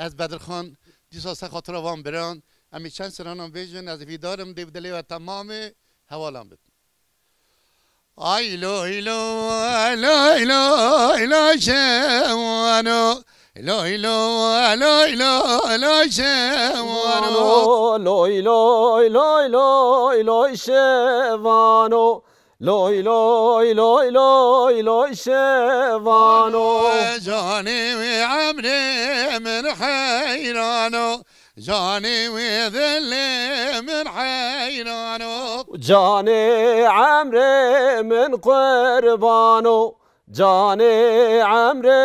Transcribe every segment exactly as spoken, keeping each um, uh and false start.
Ez Bedirxan, dîsa ser xatira van biran, em ê çend stranan bêjin, ez hîvîdar im dê bi dilê we temamê hewalan bibin. Ay loy loy, loy loy, loy şevano. Loy loy, loy loy, loy şevano. Loy loy, loy loy, loy şevano. Loy loy, loy loy, loy şevano. Canê wê emrê min heyrano. Canê wê dilê min heyrano. Canê emrê min qurbano. Canê emrê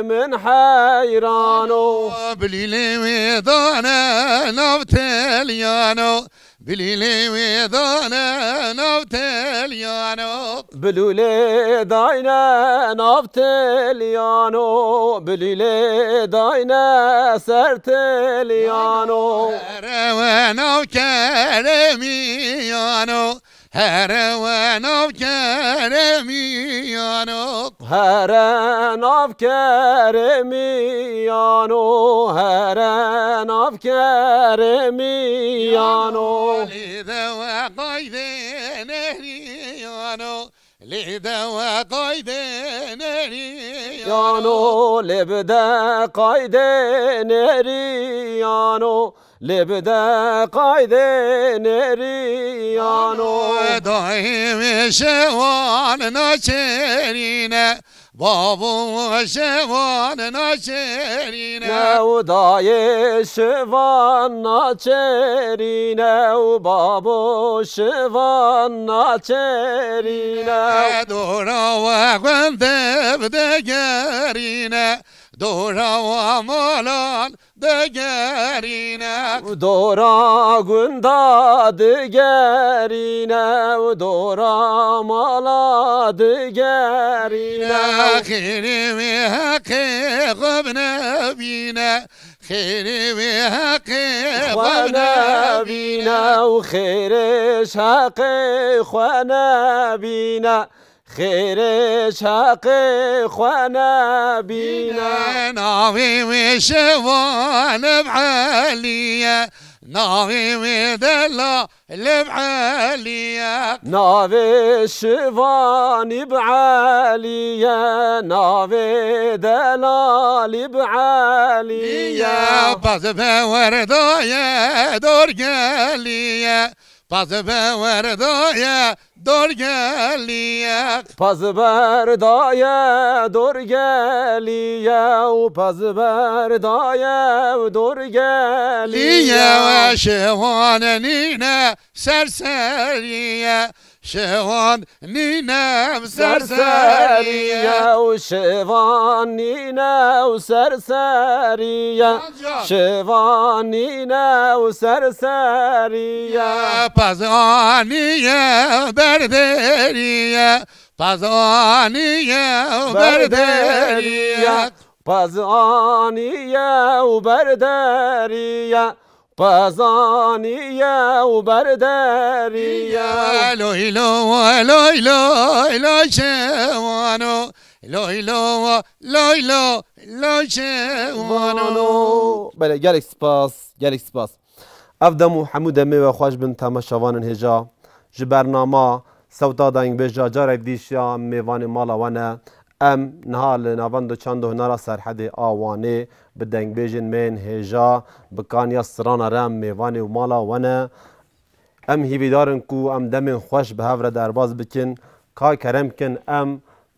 min heyrano. Bilîlê wê dane nav telyano. Bilîlê wê dane nav telyano. Bilûlê dayne nav telyano. Bilîlê dayne ser telyano. Here we nav keremiyano. Here we nav keremiyano. Here nav keremiyano. Here nav keremiyano. Lê de we qaydê neriyano. Lê de we qaydê neriyano. Yano, lê bi de qaydê neriyano. Lê bi de qaydê neriyano. Dayê wê şevan naçerîne. Babo şevan naçerîne. New dayê şevan naçerîne û babo şevan naçerîne. Dora we gundib digerîne. Dora we malan digerîne. Dora gunda digerîne û dora mala digerîne. Xêrê wê heqê xwe nebîne. Xêrê wê heqê xwe nebîne û xêrê ji heqê xwe nebîne. Xêrê ji heqê xwe nebîne. Navê wê şevan bi Elî ye. Navê wê delal bi Elî ye. Navê şevan bi Elî ye. Navê delal bi Elî ye. Pez bi werdaye dor gelî ye. Pez bi werdaye dor gelî ye. Pez berdaye dor gelî ye û pez berdaye dor gelî ye. Lîye we şewan nîne serserî ye. Şewan nîne serserî ye. Serserî ye û şevan nîne û serserî ye. Şevan nîne û serserî ye. Pez aniye berderî ye. Pez aniye berderî ye. Pez aniye û berderî ye. Pez aniye û berderî ye. Loy loy, loy loy, loy şevano. Loy loy, loy loy, loy şevano. Belê, gelek spas, gelek spas. Ev dem û hemû demê we xweş bin temaşevanên hêja. Ji bernama Sewta Dengbêja carek dî şiya mêvanê mala we ne. Em niha li Navenda Çand û Hunera Serhedê a Wanê bi dengbêjên me yên hêja bi kaniya strana re em mêvanê û mala we ne. Em hîvîdar in ku em demên xweş bi hev re derbas bikin. Ka kerem kin em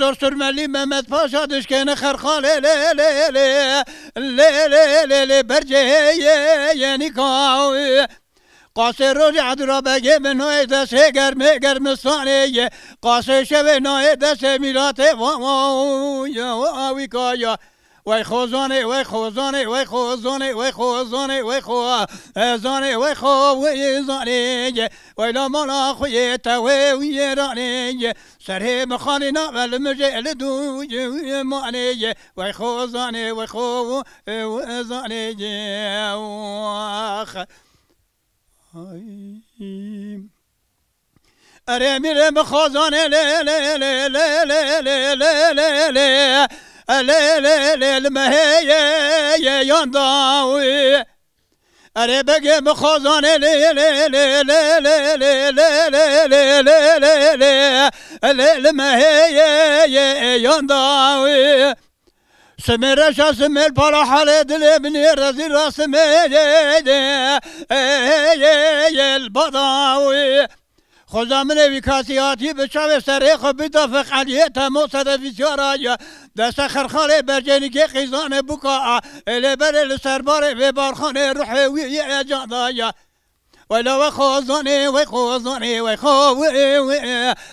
zor surmelî Mehmet Paşa dişkêne xerxalê lê lê lê lê lê lê lê bercê yê yenî kaw. Qasê rojê Edra Begê bi nayê destê germê germistanê ye. Qasê şevê nayê destê mîlatê va va ya wî kaya. Wey xozanê, wey xozanê, wey xozanê, wey xozanê, wey xo, e, zanê, wey xo, wey zanê ye. Wey la mala xwe yê te wê wî yê ranê ye. Serhê mixalî navel mijê li dû ye manê ye. Wey xozanê, wey xo, e, we zanê ye. Wax. Ay. Erê mîrê min xwezanê lê lê lê lê lê lê lê lê lê lê lê lê lê lê li mehê yê yê yan dawî. Erê begê min xwezanê lê lê lê lê lê lê lê lê lê lê lê lê lê lê lê li mehê yê yê yan dawî. Simê reşa simê li pala halê dilê binê rezî ra simê yê yê yê yê li badawî. Xoza min ê wî kasî hatî bi çavê serê xwe bîda feqeliyê temo sedefî siyara ya. Deste xerxalê bercênîkê qîzanê buka a. Ê lê berê li serbarê vê barxanê ruhê wî yê ecan da ya. Wela we xozanê, we xozanê, we xo-, we, we,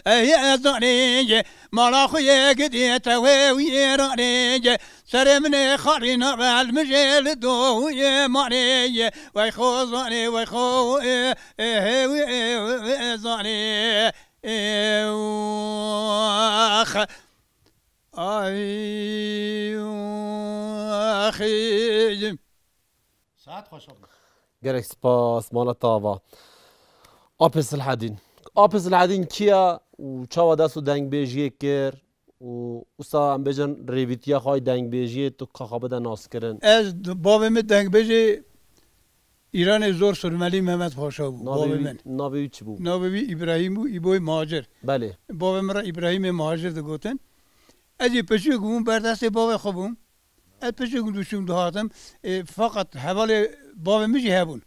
e, ye zanê ye. Mala xwe ye gidê te we wî ranê ye. Serê min ê xalî navel mijê li do ye manê ye. We xozanê, we xo-, e, e, he, we, e, we, we, zanê. E, wax. Ay, waxî. Saet xweş olsun. Gelek spas, mala tava. Apê Silhedîn. Apê Silhedîn kî ye û çawa dest û dengbêjiyê kir û wisa em bêjin rêvîtiya xwe yê dengbêjiyê tu ka xwe bide naskirin? Ez, bavê min dengbêjê Îranê zor surmelî Mehmet Paşa bû, Navê bavê wî, min. Navê wî çi bû? Navê wî Îbrahîm bû, Îboyê Macir. Belê. Bavê min re Îbrahîmê Macir digotin. Ez jî piçûk bûm, berdestê bavê xwe bûm. Ez piçûk dûçûm dihatim. E, feqet hevalê bavê min jî hebûn.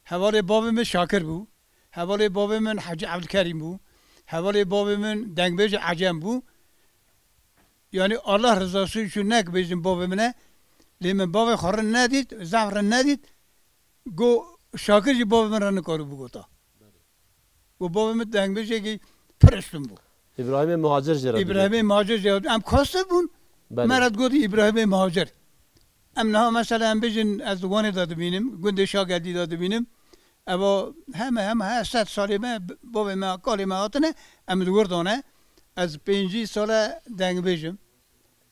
Hevalê bavê min Şakir bû. Hevalê bavê min Hecî Evdilkerîm bû. Hevalê bavê min dengbêjê Ecem bû. Yanî Allah rizası için nek bêjin bavê min e. Lê min bavê xwe rin nedît, zehf rin nedît. Go Şakir jî bavê min re nikarî bigota. Û bavê min dengbêjekî pir estin bû. Îbrahîmê Muhacir jê re dibêjin. Îbrahîmê Muhacir jê re, em kostir bûn. Belê. Me re digotî Îbrahîmê Muhacir. Em niha mesela em bêjin, ez Wanê de dibînim, gundê Şageldî de dibînim. Eva heme, heme her sed salê me, bavê me, kalê me hatine, em li wir de ne. Ez pêncî sale dengbêj im.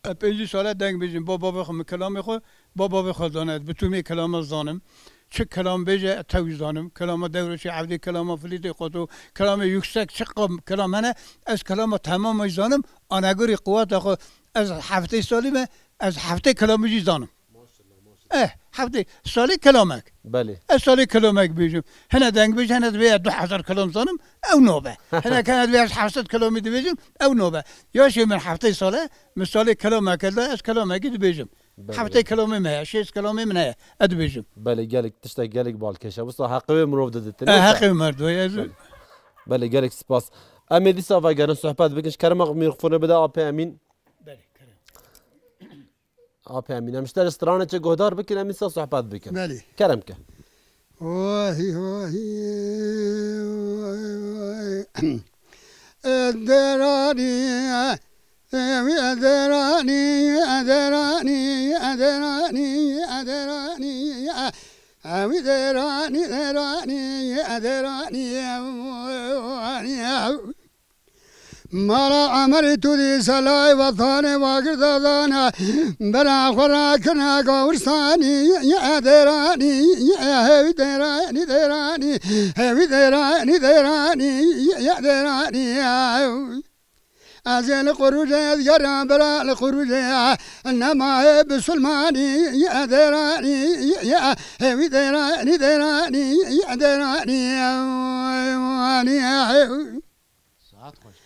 Ez pêncî sale dengbêj im. Ba bavê xwe min kelamê xwe, ba bavê xwe dane. Ez bi tûmê kelama zanim. Çi kelam bêje, ez tewî zanim. Kelama Dewroşê Evdê, kelama Filîtê Qoto, kelamê yüksek, çi qam-, kelam hene, ez kelama temamê zanim. Anegorî quweta xwe, ez heftê salî me, ez heftê kelamî jî zanim. Eh, heftê salê kelamek. Belê. Ez salê kelamek bêjim. Hene dengbêj, hene divê ez du hezar kelam zanim, ew nabe. Hene, hene divê ez heft sed kelamî dibêjim, ew nabe. Yaşê min heftê sale, min salê kelamek da, ez kelamekî dibêjim. Belê. Heftê kelamê me heye, şêst kelamê min heye, ez dibêjim. Belê, gelek tiştek gelek balkêş e. Wisa heqê wê mirov diditine. Eh, wisa heqê merdo ye, ez Belê. Belê, gelek spas. Em ê dîsa vegerin, sohbet bikin. Ji kerema xwe mîkrofonu bide Apê Emîn. Belê, kerem. Apê Emîn, em ji te re stranekê guhdar bikin, em îsa sohbet bikin. Belê. Kerem ke. Oy, oy, oy, oy. Ederani, ewi ederani, ederani, ederani, ederani, ewi derani, derani, ederani, ewi. Mala Emerî tu dî selayê wetanê wagir dadane, bera xwe rakirine gawirsanî, ye deranî, ye hevî deranî, deranî, hevî deranî, deranî, ye deranî. Ez ê li qurûcê ez geran bera li qurûcê, nemayê bisilmanî, ye deranî, ye hevî deranî, deranî, ye deranî. Saet xweş be.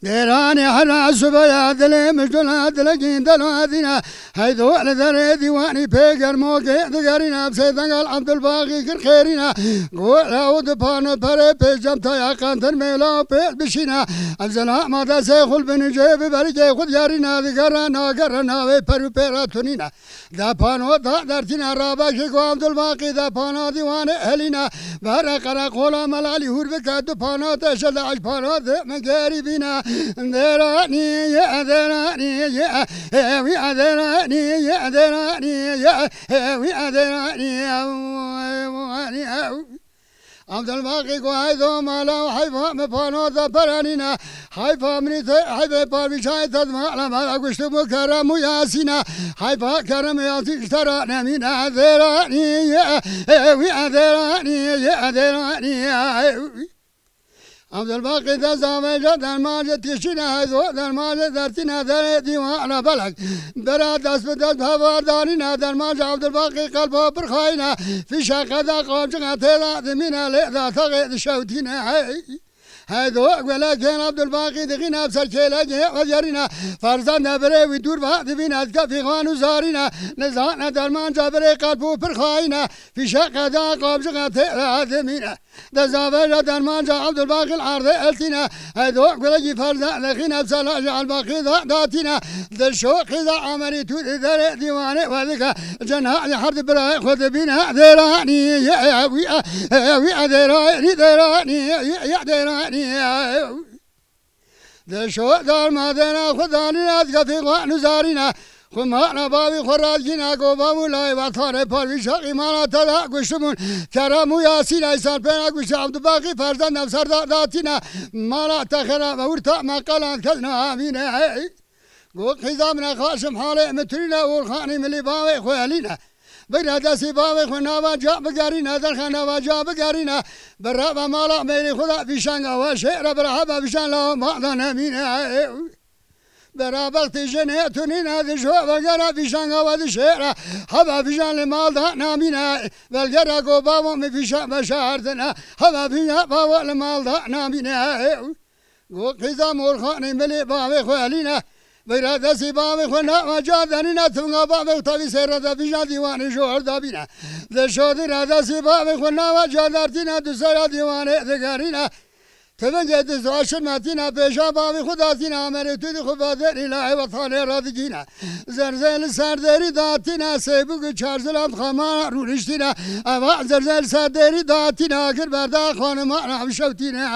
Dêranê hela subaya dilê mijdola dilekî dela dîna. Heydo li derê dîwanî pê germokê digerîna. Sê dengal Abdulbaqî kir xêrîna. Goya û di pano perê pê cem taya qentir mêla û pê bişîna. Ev zelama destê xul binî cê bi berikê xwe digerîna. Digere nagere navê per û pê re tunîna. Depano da dertîna rabekî ku Abdulbaqî depana dîwanê helîna. Bere qereqola melalî hûr bike, du pana te şe de eş pana de min gerî bîna. Deranî ye, deranî ye, hewî deranî ye, deranî ye, hewî deranî ye. Abdulbaqî ku heydo mala û heyfa min pano de peranîne. Heyfa min te, heyfê parvîşayê te di mala me de kuştibû Kerem û Yasîne. Heyfa Kerem û Yasîn ji te re nemîne. Deranî ye, ewî deranî ye, deranî ye. Abdulbaqî dest avêje derman ji tişîne, heydo derman ji dertîne, derê dîwana belek. Bira dest bi dest hevar danîne, derman ji Abdulbaqî qelba pir xayîne. Fîşe qeda qamçiqa tê de dimîne, lê dataxê dişewtîne. Hey! Heydo, gelekên Abdulbaqî dixîne, ser kêlekê xwe gerîne. Ferzenda birê wî dûr ve dibîne, dikefî xwan û zarîne. Nizane dermanca birê qelb û pir xayîne. Fîşe qeda qamçiqa tê de dimîne. Dezavêja dermanca Abdulbaqî li erdê eltîne. Heydo, gelekî ferza dixîne, sela ji Elbaqî da datîne. Di şoqî de Amerî tu di derê dîwanê xwe dike. Cenahê her di birayê xwe dibîne. Dêranî ye, ye, wî, ye, wî, ye, dêranî, dêranî, ye, ye, dêranî, ye. Di şo darmadêna xwe danîne, dikefî xwe nizarîne. Xwe mala bavî xwe radgîne, go bavo layê vatanê parvî şaqî mala te da kuştibûn. Kerem û Yasîn ey ser pêna kuştî Abdulbaqî ferzend ev ser da datîne. Mala te xera ve wir ta me qelan kes namîne. Hey! Got, qîza min e xaşim halê min turîne, Orxanî milî bavê xwe helîne. Bigre destî bavê xwe nava ca bigerîne, derxe nava ca bigerîne. Bi reva mala mêrî xwe de fîşenga we şêre, bi reheba fîşen la mala nemîne. Bi rebextî jinê tunîne, di jo vegera fîşenga we di şêre. Heva fîşen li mal de namîne. Velgera go bavo min fîşen veşartine. Heva fîşen bavo li mal de namîne. Go qîza Morxanê milê bavê xwe helîne. Veyra destî bavê xwe nava ca denîne, tunga bavê xwe tevî sêre de fîşen dîwanê jor dabîne. Di şodî re destî bavê xwe nava ca dertîne, du sera dîwanê digerîne. Tevengê diz aşir metîne, pêşa bavê xwe datîne, amerê tu di xwe baderî la ew tanê radigîne. Zerzê li ser derî datîne, sêbûk û çar zilam xamana rûniştîne. Eva zerzê li ser derî datîne, agir berda xanimana şewtîne.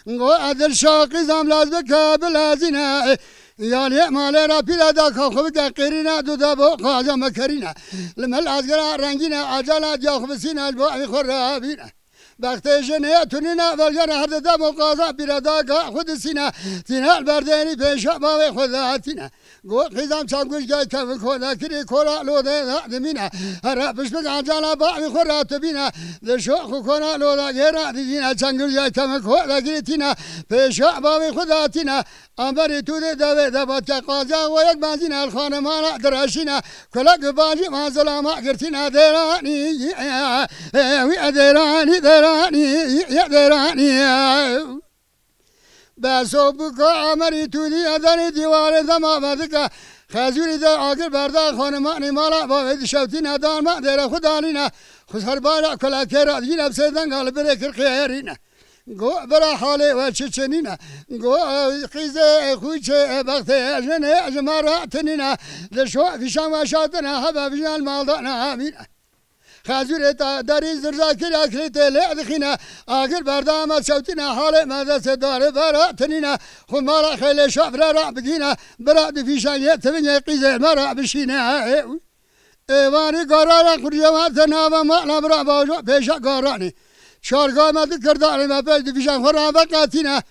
Go edil şaqî zam laz bike bilezîne. Yaliyê malê ra pîle da ka xwe bike qêrîne, du de bo qaza mekerîne. Li mil azgera rengîne, acala diya xwe bisîne, ji bo evî xwe rabîne. Bextê jinê tunîne, velgera her di demo qaza pîre da ga xwe disîne. Tîne li ber derî pêşa bavê xwe datîne. Go qîzam çend guş gel kevin kole kirî kora lodê da dimîne. Here pişmik acala bavê xwe ra tibîne. Di şo xwe kora loda gêra didîne. Çend guş gel kevin kole kirî tîne. Pêşa bavê xwe datîne. Amerî tu dê devê de batke qaziya we yek benzîne el xanimana direşîne. Kulek û bacî van zilama girtîne dêranî. Wî dêranî, dêranî, dêranî. Beso bûka amerî tu dî ederî dîwarê dema vedike. Xezûrî de agir berda xanimanî mala bavê dişewtîne darma dêre xwe danîne. Xwe serbara kulekê ra dîne bi sê denga li birê kir qêrîne. Go bira halê we çi çinîne. Go qîzê xwîçê bextê jinê ji me re tinîne. Di şo fîşan veşartine hebe vijnel malda nehemîne. Xezûrê te derî zirza kira kirê tê lê dixîne. Agir berdame çewtîne halê me destê darê bera tinîne. Xwe mala xeylê şafre ra bigîne. Bira di fîşan yê tivingê qîzê me ra bişîne. Êvarî garara qurcewate nava mala bira bajo pêşa garanê. Çarga me di kirdarê me pêş di fîşan xwe ra veqetîne.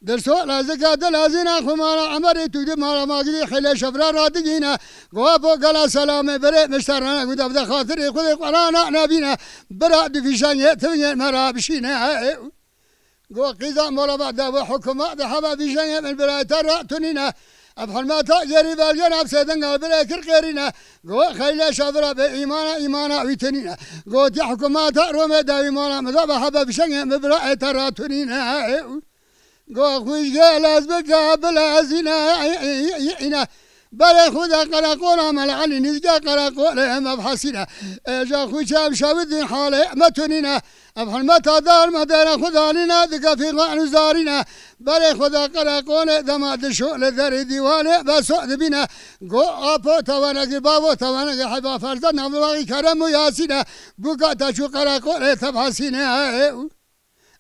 Dirso lezika dilezîne xwe mala emerê tu di mala magirî xêlê şefre ra digîne. Go apo gela selamê birê mişterane gu devde xatirê xwe de qurana nebîne. Bira di fîşan yê tivingê me ra bişîne. Go qîza mala me de ve hukuma de hebe vîjengê min birayê te re tunîne. Ev hilmeta gerî belgên ev sêdinga birê kir qêrîne. Go xeyle şevira be îmana îmana wî tunîne. Gotiye hukuma te Romê de îmana min de be hebe vîjengê min birayê te re tunîne. Go xwîşgê lez bike bilezîne. Îne. Berê xwe de qereqola Mela Elî nîzgê qereqolê em ev hesîne. Êja xwîçe ev şewidîn halê me tunîne. Ev hilmeta dar me dere xwe danîne, dike fîxan û zarîne. Berê xwe de qereqolê dema dişo li derê dîwanê beso dibîne. Go apo tewenekî bavo tewenekî heyva ferze navlivaqî kerem û yasîne. Bûka te çû qereqolê tev hesîne.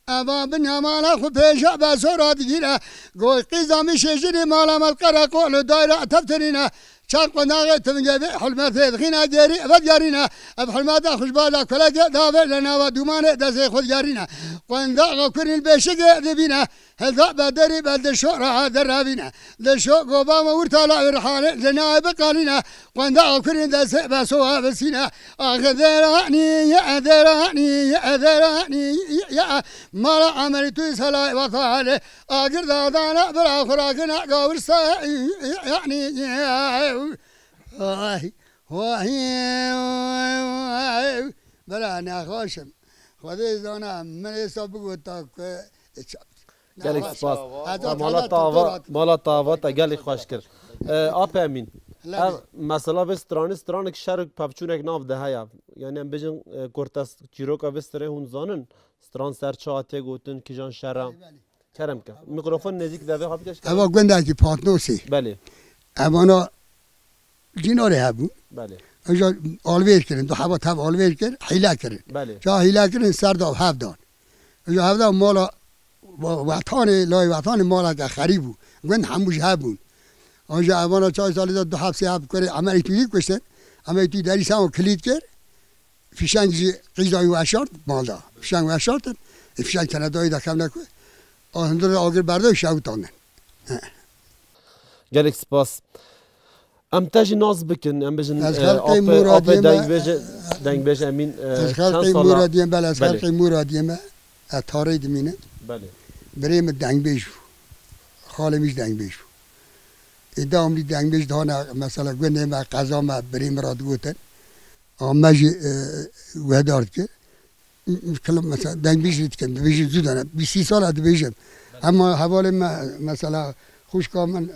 Eva bi namala xwe pêşa be zora digîre. Goy qîza min şêjirî mala me qereqol û dayra tevtirîne. Çend qundaxê tivingê vê hilmetê dixîne gêrî eve digerîne. Ev hilmeta xwe ji bala kulekê dave li nava dûmanê destê xwe digerîne. Qundaxa kurîn bêşikê dibîne. Hilda be derî be di şo ra derevîne. Di şo goba me wirtala û rihanê li nayê biqalîne. Qunda akurên destê be sowa bisîne. Axir deranî ye, deranî ye, deranî ye. Mala emerî tu salay vatale. Agir dadana bira xurakine gawir se yani. Vay, vay, vay. Bira nexweşim. Xwedê zana min êsa bigota ku Gelek spas. Mala tava, mala tava te gelek xweş kir. E, Ap Emîn, ev mesela vê stranê, stranek şer û pevçûnek nav de heye. Yani em bêjin, e, ku te çîroka vê stranê hûn zanin, stran ser çi hatiye gotin, kîjan şer e? Kerem ke. Mikrofon nêzîk de vê, ha bike ji kerem. Eva gundekî Patnosê. Belê. Evana Cînarê hebû. Belê. Eja alvêr kirin, du heba tev alvêr kir, hîle kirin. Belê. Ça hîle kirin, ser da hev dan. Eja hev dan mala we-, wetanê, layê wetanê maleke xerîb bû. Gund hemû ji hev bûn. Eja evana çay salî de du heb sê heb kurê Emerî Tûyî kuştin. Emerî Tûyî derî sema kilît kir. Fîşeng jî qîza wî weşart, malda. Fîşeng weşartin. E, fîşeng tenedayî de kevne ku. A hundir de agir berda û şewitandin. He. Gelek spas. Em te jî nas bikin, em bijin, Ez e, xelkê Apê, Apê Muradiyê me. Dengbêje-, Dengbêj Emîn, e, Ez çend xelkê sala? Muradiyê me, ez Belê. Xelkê Muradiyê me. Ez tarê dimînim. Belê. Birê min dengbêj bû. Xalê min jî dengbêj bû. Ê dewamlî dengbêj dihane, mesela gundê me, qeza me, birê min re digotin. A me jî, e, guhdar dikir. Kilim mesela dengbêj jî dikim, dibêjim zû dane. Bîst sî sal e dibêjim. Hema hevalê me, mesela xwişka min,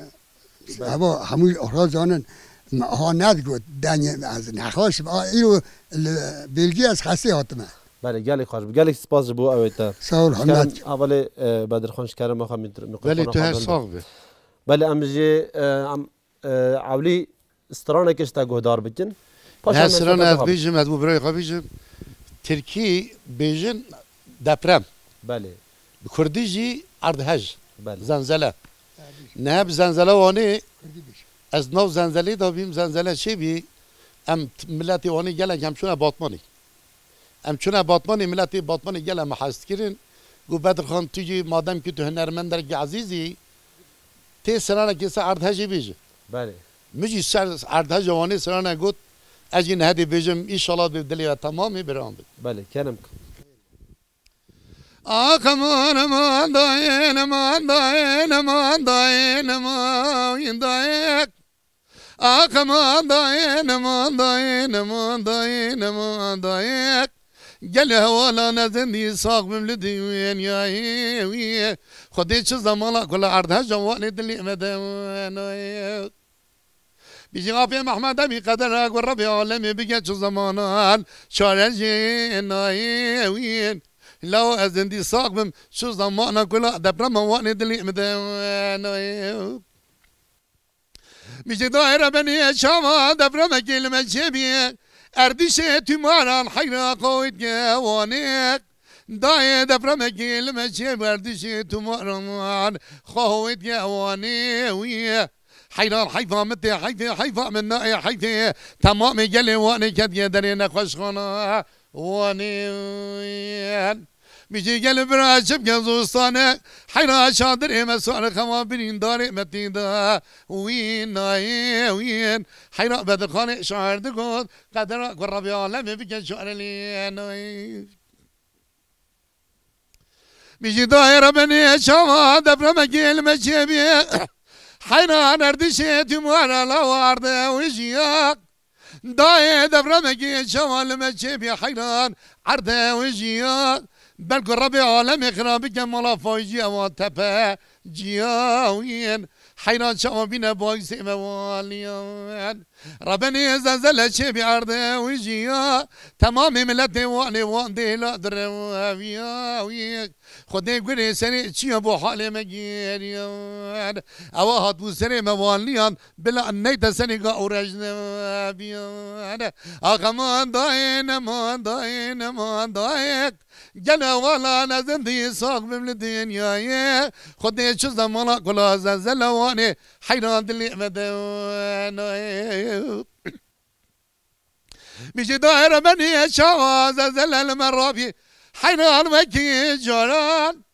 Belê. Heva hemû ra zanin, me ha nedigot, dengê ez nexweş, a îro li Belgî ez xestê hatime. Belê, gelek xweş bû. Gelek spas ji bo ew ê te. Sağ ol, Ji kerem, Hemmet. Hevalê, e, Bedirxan, ji kerem xwe mî-, Belê, mikrofona tu her xwe sax be. Belê, em jî, e, em, e, ewlî stranekê ji te guhdar bikin. Paşa Ne em strana ez bêjim, ez bo birayê xwe bêjim. Tirkî bêjin deprem. Belê. Bi kurdî jî erdhej. Belê. Zenzele. Niha bi zenzele Wanê, ez nav zenzelê de bîm, zenzele çê bî. Em t-, miletê Wanê gelek em çûne Batmanê. Em çûne Batmanê, miletê Batmanê gelek me hez kirin. Got, Bedirxan, tu jî madem ki tu hunermenderekî ezîz î, tê stranekê ser erdhejê bêje. Belê. Min jî ser erdheja Wanê stranek got, ez jî niha dê bêjim, înşallah bi dilê we temam ê, bira wan bid. Belê, kerem. Ax aman aman dayê, aman dayê, aman dayê, aman dayê. Ax aman dayê, aman dayê, aman dayê, aman dayê. Gelê hevalan ez êndî sax bim li dînyayê wî. Xwedê çi zemana ku li erdheja Wanê dilê me de. Bijî apê Mehmed Emî qedera ku Rebê alemê bige çi zemanan çare jê nayê wîn. Law ez êndî sax bim, çi zemana ku la deprema Wanê dilê min de nayê. Bijî dayê Rebenê çawa depremekê li me çêbî, erdîşê tûmaran heyra qawit ge Wanê. Dayê depremekê li me çê berdişê tumaran xwe howêt ye Wanê wî. Heyran heyfa min tê heyfê heyfa min nayê heyfê. Temamê gelê Wanê ketiye derê nexweşxana Wanê. Mijê gelê bira çi bike zostane. Heyra çadirê me sar xewa birîndarê me tê de wî nayê wîn. Heyra Bedirxanê şair digot qedera ku Rebê alemê bike çare lê nayê. Mijî dayê Rebenê çawa depremekê li me çêbî. Heyran erdişê tûmara law arde wijiya. Dayê depremekê çawa li me çêbî heyran arde wijiya. Belku Rebê alemê xira bike mala fayjî ewa tepe ciya wîn. Heyran çawa bîne bayîsê me waliyan. Rebenê zenzele çêbî erde wijiya. Temamê miletê Wanê wan dêla direwiya wî. Xwedê gurê serê çiya bo halê me gêriyan. Ewa hatbû serê me waliyan. Bila neyte serê ga û rejne biyan. Ax aman dayê, neman dayê, neman dayê. Gele wala ne zindî sax bim li dinyayê. Xwedê çi zemana kula zenzele Wanê heyran dilê me de nayê. Mijî dayê Rebenê çawa zenzele li me rabî. Heyran wekî caran.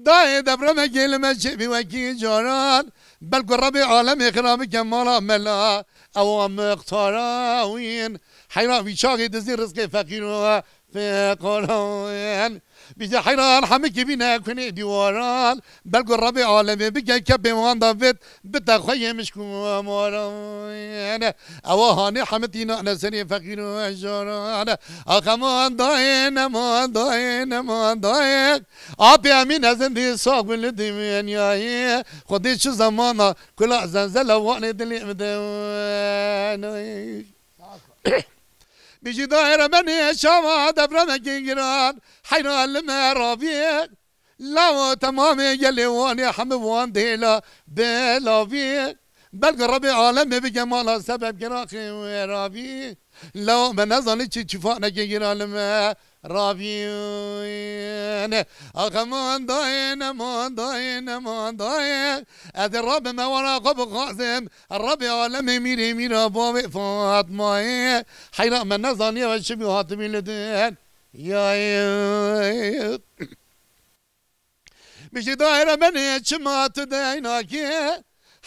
Dayê depremekê li me çêbî wekî caran. Belku Rebê alemê xira bike mala mela ewa mixtara wîn. Heyra wî çaxê dizî rizqê feqîr û feqaran. Bîze heyran hemikî bîne kunê dîwaran. Belku Rebê alemê bike kepê wan da vêt bite xwe yê mişk û maran. Ewa hanê hemikî nane serê feqîr û jaran. Ax eman dayê, neman dayê, neman dayê. Apê Emîn ez êndî sax bû li dinyayê. Xwedê çi zemana kula zenzela Wanê dilê min de nayê. Bijî dayê Rebenê çawa depremekê giran heyran li me rabî. Lawo temamê gelê Wanê hemû wan dêla belavî. Belku Rebê alemê bike mala sebebkira xêwê rabî. Lawo me nezanî çi çifanekê giran li me rabî. Ax eman dayê, neman dayê, neman dayê. Ez ê rabime wara xwe bixwazim. Rebê alemê mîrê mîra bavê Fatmayê. Heyra me nezaniye ve çi bî hatibî li dinyayê. Bijî dayê Rebenê çima tu deynakî.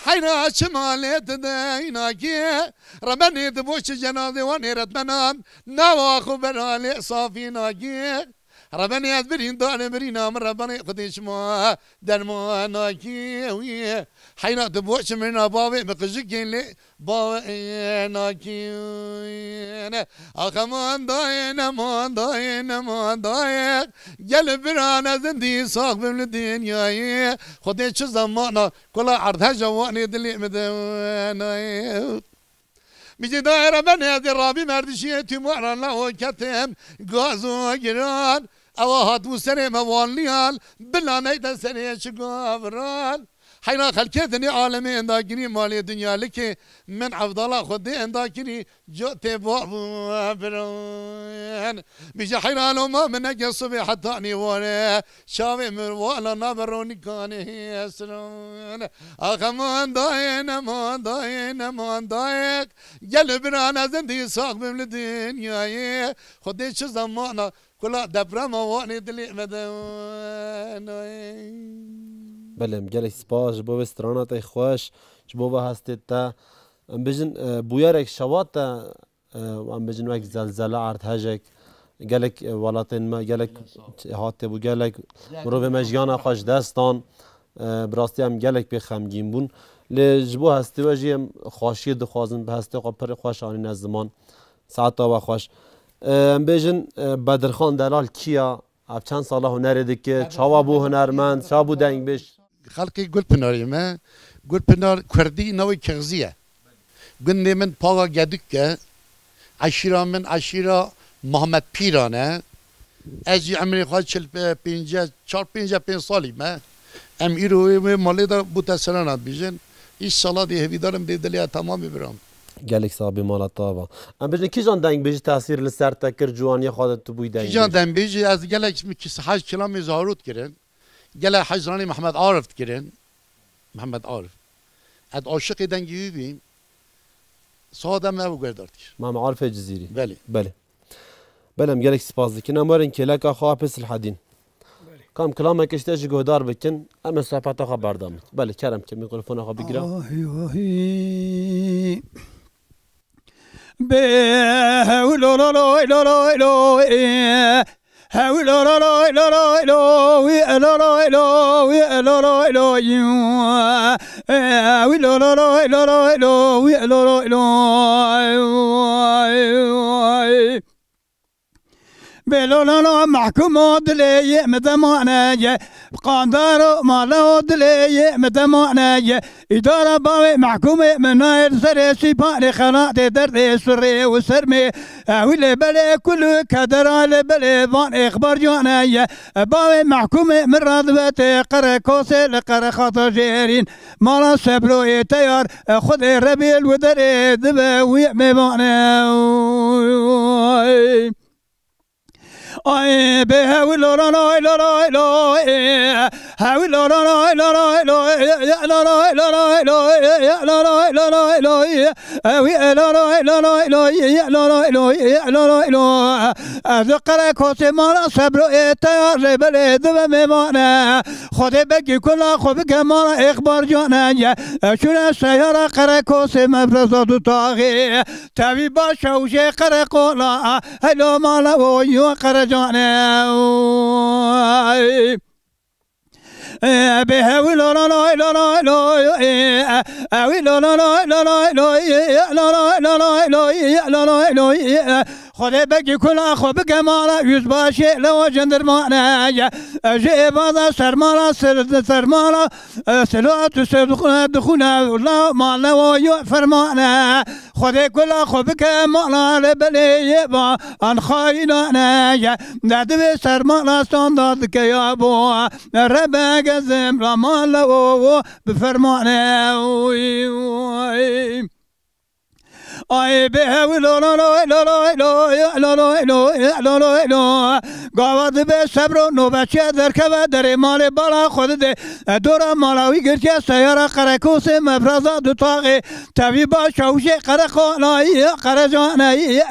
Heyra çima lê tu deynakî. Rebenê tu boşî cenazê wan êretmenan nawa xwe beralê safî nakî. Rebenê ez birîn dane birîna min Rebenê Xwedê çima derman nakî wî. Heyra tu boşî mirina bavê min qijikê lê bavê nakî. Ax eman dayê, neman dayê, neman dayê. Gel biran ez êndî sax bim li dinyayê. Xwedê çi zemana kula erdheja Wanê dilê min de nayê. Mijî daye re benê ez ê rabî merdişiyê tîm waran la o ketim gaz û giran. Ewa hatibû serê me wanliyan, bila neyte serê çi gavran. Heyra xelkê dinê alemê enda kirî malê dinya likê min evdala xwe dê enda kirî. Cotê bab û biran. Bîje heyran o ma min neke sibê heta nîware. Çavê min wala nabe ronîkanê hêsran. Axe mandayê, ne mandayê, ne mandayek. Gel biran ez zindî sax bim li dinyayê. Xwedê çi zemana kula deprema Wanê dilê me de. Belê, em gelek spas ji bo vê strana te xweş, ji bo vê hestê te. Em bêjin, e, bûyerek şewat te, e, em bêjin wek zelzele, erdhejek, gelek, e, welatên me, gelek hatiye bû, gelek mirovê me jiyana xwe ji dest dan. E, bi rastî em gelek pê xemgîn bûn. Lê ji bo hestê we jî em xweşiyê dixwazin, bi hestê xwe pir xweş anîne ziman. Saeta we xweş. E, em bêjin, e, Bedirxan Delal kî ya? Ev çend sala hunerê dike? Çawa bû hunermend? Çawa bû dengbêj? Xelkê Gulpinarê me. Gulpinar kurdî navê Kexzî ye. Gundê min Paga Geduk e. Eşîra min eşîra Mehmet Pîran e. Ez jî emrê xwe çil, e, pênce, çar pênce pênc salî me. Em îro wê, wê malê de bûte serana dibêjin. Înşallah dê hêvîdar im dê dilê tamamê biram. Gelek sax bî mala te ava. Em bêjin kîjan dengbêjî tesîr li ser te kir, ciwaniya xwe de tu bûyî dengbêj? Kîjan dengbêjî ez gelek hej kilamê zarot kirin. Gelek hej stranê Mehmet Arif dikirin. Mehmet Arif. Ez aşiqê dengê wî bîm. Saet em ev guhdar dikir. Mehmet Arifê Cizîrî. Belê. Belê. Belê, em gelek spas dikin. Em werin kêleka xwe apê Silhedîn. Belê. Kam kilamek işte ji guhdar bikin, em ê sohbeta xwe berdam. Belê, kerem ke mikrofona xwe bigira. Ahi, ahi. Be, hew lo lo lo lo lo lo, e. Hew lo lo lo lo lo lo, wi lo lo lo, wi lo lo lo, wi lo lo lo lo, wi lo lo lo. Belolano mehkumo dilê yê mi demane ye. Qandaro malo dilê yê mi demane ye. Îdara bavê mehkumê mi nayê li serê sîpanê xelatê derdê surê û sermê. Ewî lê belê kulu kedera lê belê van êxbar cane ye. Bavê mehkumê mi radivete qere kosê li qere xata jêrîn. Mala sebroyê teyar, Xwedê Rebî li derê dibe wî mêvane. Ay, be hewi lo lo lo lo lo lo, e, hewi lo lo lo lo lo lo, e, lo lo lo lo lo lo, e, lo lo lo lo lo lo, e, ewi e lo lo lo lo lo, e, lo lo lo, e, lo lo lo. Ez qere kosê mala sebro e te ya rê belê dibe mêvane. Xwedê bekî kula xwe bike mala êxbar cane ye. Şûne seyara qere kosê mefreza du taxê. Tevî baş e û jê qereqola, helo mala o yo qerecane. Be hewi lo lo lo lo lo lo, e, ewi lo lo lo lo lo lo, e, lo lo lo lo lo, e, lo lo lo, e. Xwedê bekî kula xwe bike mala, yüzbaşê lewa jendirmane ye. Ji êvaza sermala, ser-, sermala, e, silat û ser dixune, dixune, la ma lewa yo fermane. Xwedê kula xwe bike mala, li belê yê ba an xayînane ye. Ne divê sermala standa dike ya bo. Rebe gezim la ma lewa wo bi fermane. Oy, oy. Ay be hewi lo lo lo lo lo lo lo lo lo lo. Gava dibe sebro nobeçiye derkeve derê malê bala xwe dide. Dora mala wî girtiye seyara qerekosê mefreza du taxê. Tevî baş çawişê qereqolayî qerecaneyî.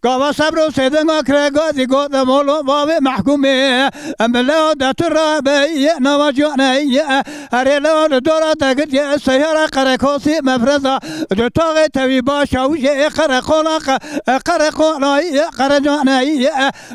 Gava sebro sêdenga kire gazî gote molo bavê mehkûmê. Em bi lewa de tu rabe ye nava ciwane ye. Herê lewa li dora te girtiye seyara qerekosî mefreza. Du taxê tevî baş çawişê qereqola qe-, qereqolayî qerecaneyî.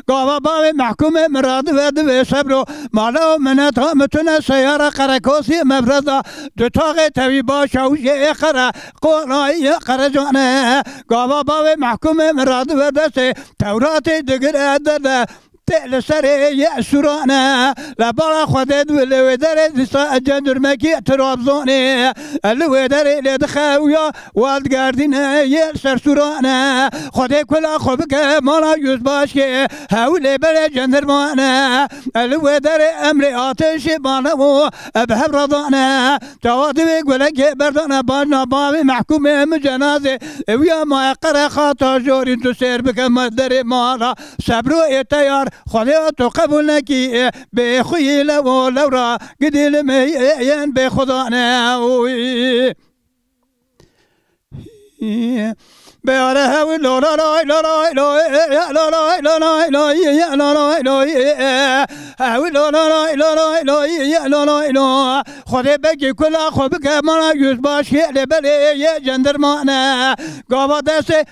Gava bavê mehkûmê min radive divê sebro. Mala û mineta min tune seyara qerekosî mefreza. Du taxê tevî baş çawişê qereqolayî qerecane. Gava bavê mehkûmê min radive destê Tewratê digire derde. Tê li serê yê sûrane, le bala Xwedê di li wê derê dîsa cendirmekî Trabzonê. Li wê derê lê dixewiya, wa digerdîne yê li ser sûrane. Xwedê kula xwe bike mala yüzbaşê, hewlê berê cendirmane. Li wê derê emrê atêşê mane û bi hev radane. Çawa divê gulekê berdane bajna bavê mehkûmê min cenazê. Ewiya maye qerexa ta jorî tu sêr bike me derê mala. Sebro ê teyar, Xwedê tu qebûl nekî, bê xuyî lew û lewra, gidî li me yên bê Xweda ne. Oy. Bê are hew lo la lay la lay lo, la lay la lay lo, la lay lo, hew lo la lay la lay lo, la lay lo. Xwedê bekî kula xwe bike mana yüzbaşê lê belê yê cendirmane. Gava destê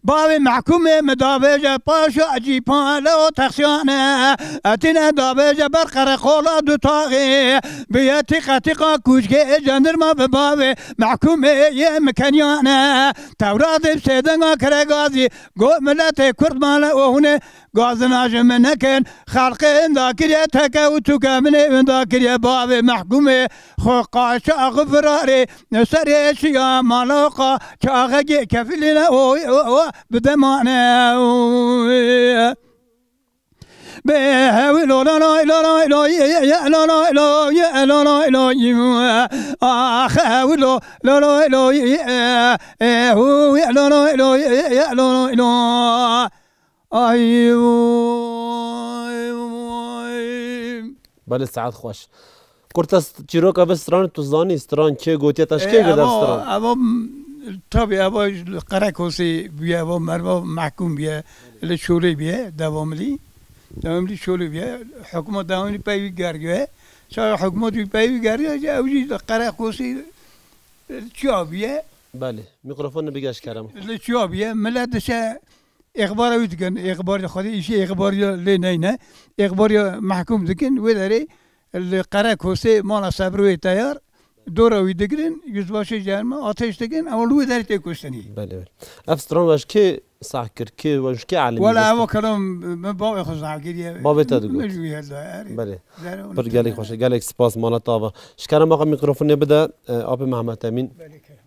Bavê mehkûmê min davêje paşa cîpale û texsiyane. Etîne davêje ber qereqola du taxê. Biye tîqe tîqa kûçkê cendirma bi bavê mehkûmê yê mikeniyane. Tewra dê sêdenga kiregazî got miletê Kurd mane û hûnê gazina ji min nekin. Xelqê winda kiriye teke û tûke min ê winda kiriye bavê mehkûmê. Xwe qaşa xwe firarê, serê şiya maloqa, çaxekê kefilîne o, o, o, bide mane o. Be hewilo la la la la la ye ye la la la ye la la la ye. Ah hewilo la la la ye, eh, hu ye la la la ye ye la la la. Ay, ay, ay. Belê, saet xweş. Kurtes, çîroka vê stranê tu zanî, stran kê gotiye te, ji kê girde stran? Eva, eva, tabii, eva li Qerekosê bûye, eva merva mehkûm bûye, li Çolê bûye, devamlî. Devamlî Çolê bûye. Hikûmet devamlî peyvî gerdiye. Çawa hikûmet wî peyvî gerdiye, ew jî li Qerekosê, e, çiya bûye. Belê, mîkrofonê bige ji kerem. Li çiya bûye, millet diçe Êxbara wî dikin, êxbariya Xwedê îşê êxbariya lê neyne. Êxbariya mehkûm dikin, wê derê li Qerekosê mala Sebrûyê teyar, dora wî digirin, yüzbaşê cerme ateş dikin, ew li wê derê tê kuştinî. Belê, belê. Ev stran we ji kê sah kir? Kê we ji kê elimî? Wela ev kelam min bavê xwe sah kiriye. Bavê te digot. Min ji wî hêl da, erê. Belê. Pir gelek xweş e, gelek spas mala te ava. Ji kerem axa mîkrofonê bide, e, apê Mehmet Emîn. Belê kerem.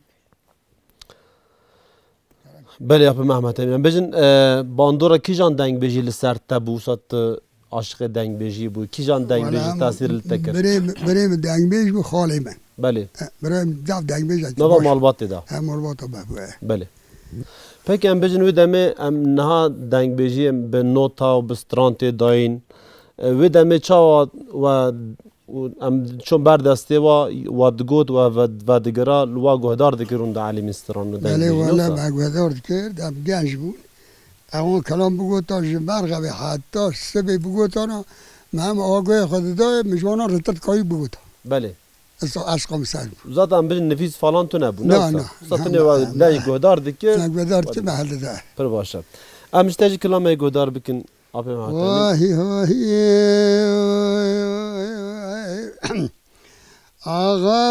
Belê, ya Mehmet Emîn. Em bêjin, e, bandora kîjan dengbêjî li ser te bû, wisa tu aşiqê dengbêjî bû? Kîjan dengbêjî tesîr li te kir? Birê min, birê min dengbêj bû, xalê min. Belê. E, birê min zaf dengbêj e. Nava malbatê de. He, malbata me bû, e. Belê. Peki em bêjin wê demê em niha dengbêjiyê bi nota û bi stran tê dayîn. E, wê demê çawa we Û em çûn ber destê wa, wa digot, wa ve-, vedigira, li wa guhdar dikir hûn dielîmîn stran û dengbêjî, wisa? Belê, wele me guhdar dikir, em genc bûn. Ewan kelam bigota ji merxevê heta sibê bigotana, me hem agoyê xwe didayê, min ji wana ritir dikayî bigota. Belê. Esa eşqa min ser bû. Zaten em bêjin nifîs falan tune bû, ne wisa? Na, wisa na, tenê na, wa na, leyî guhdar dikir. Na guhdar dikir, me hildida. Pir baş e. Em ji te jî kilamê guhdar bikin. Apê Mehatê min. Vahî, vahî. Axa.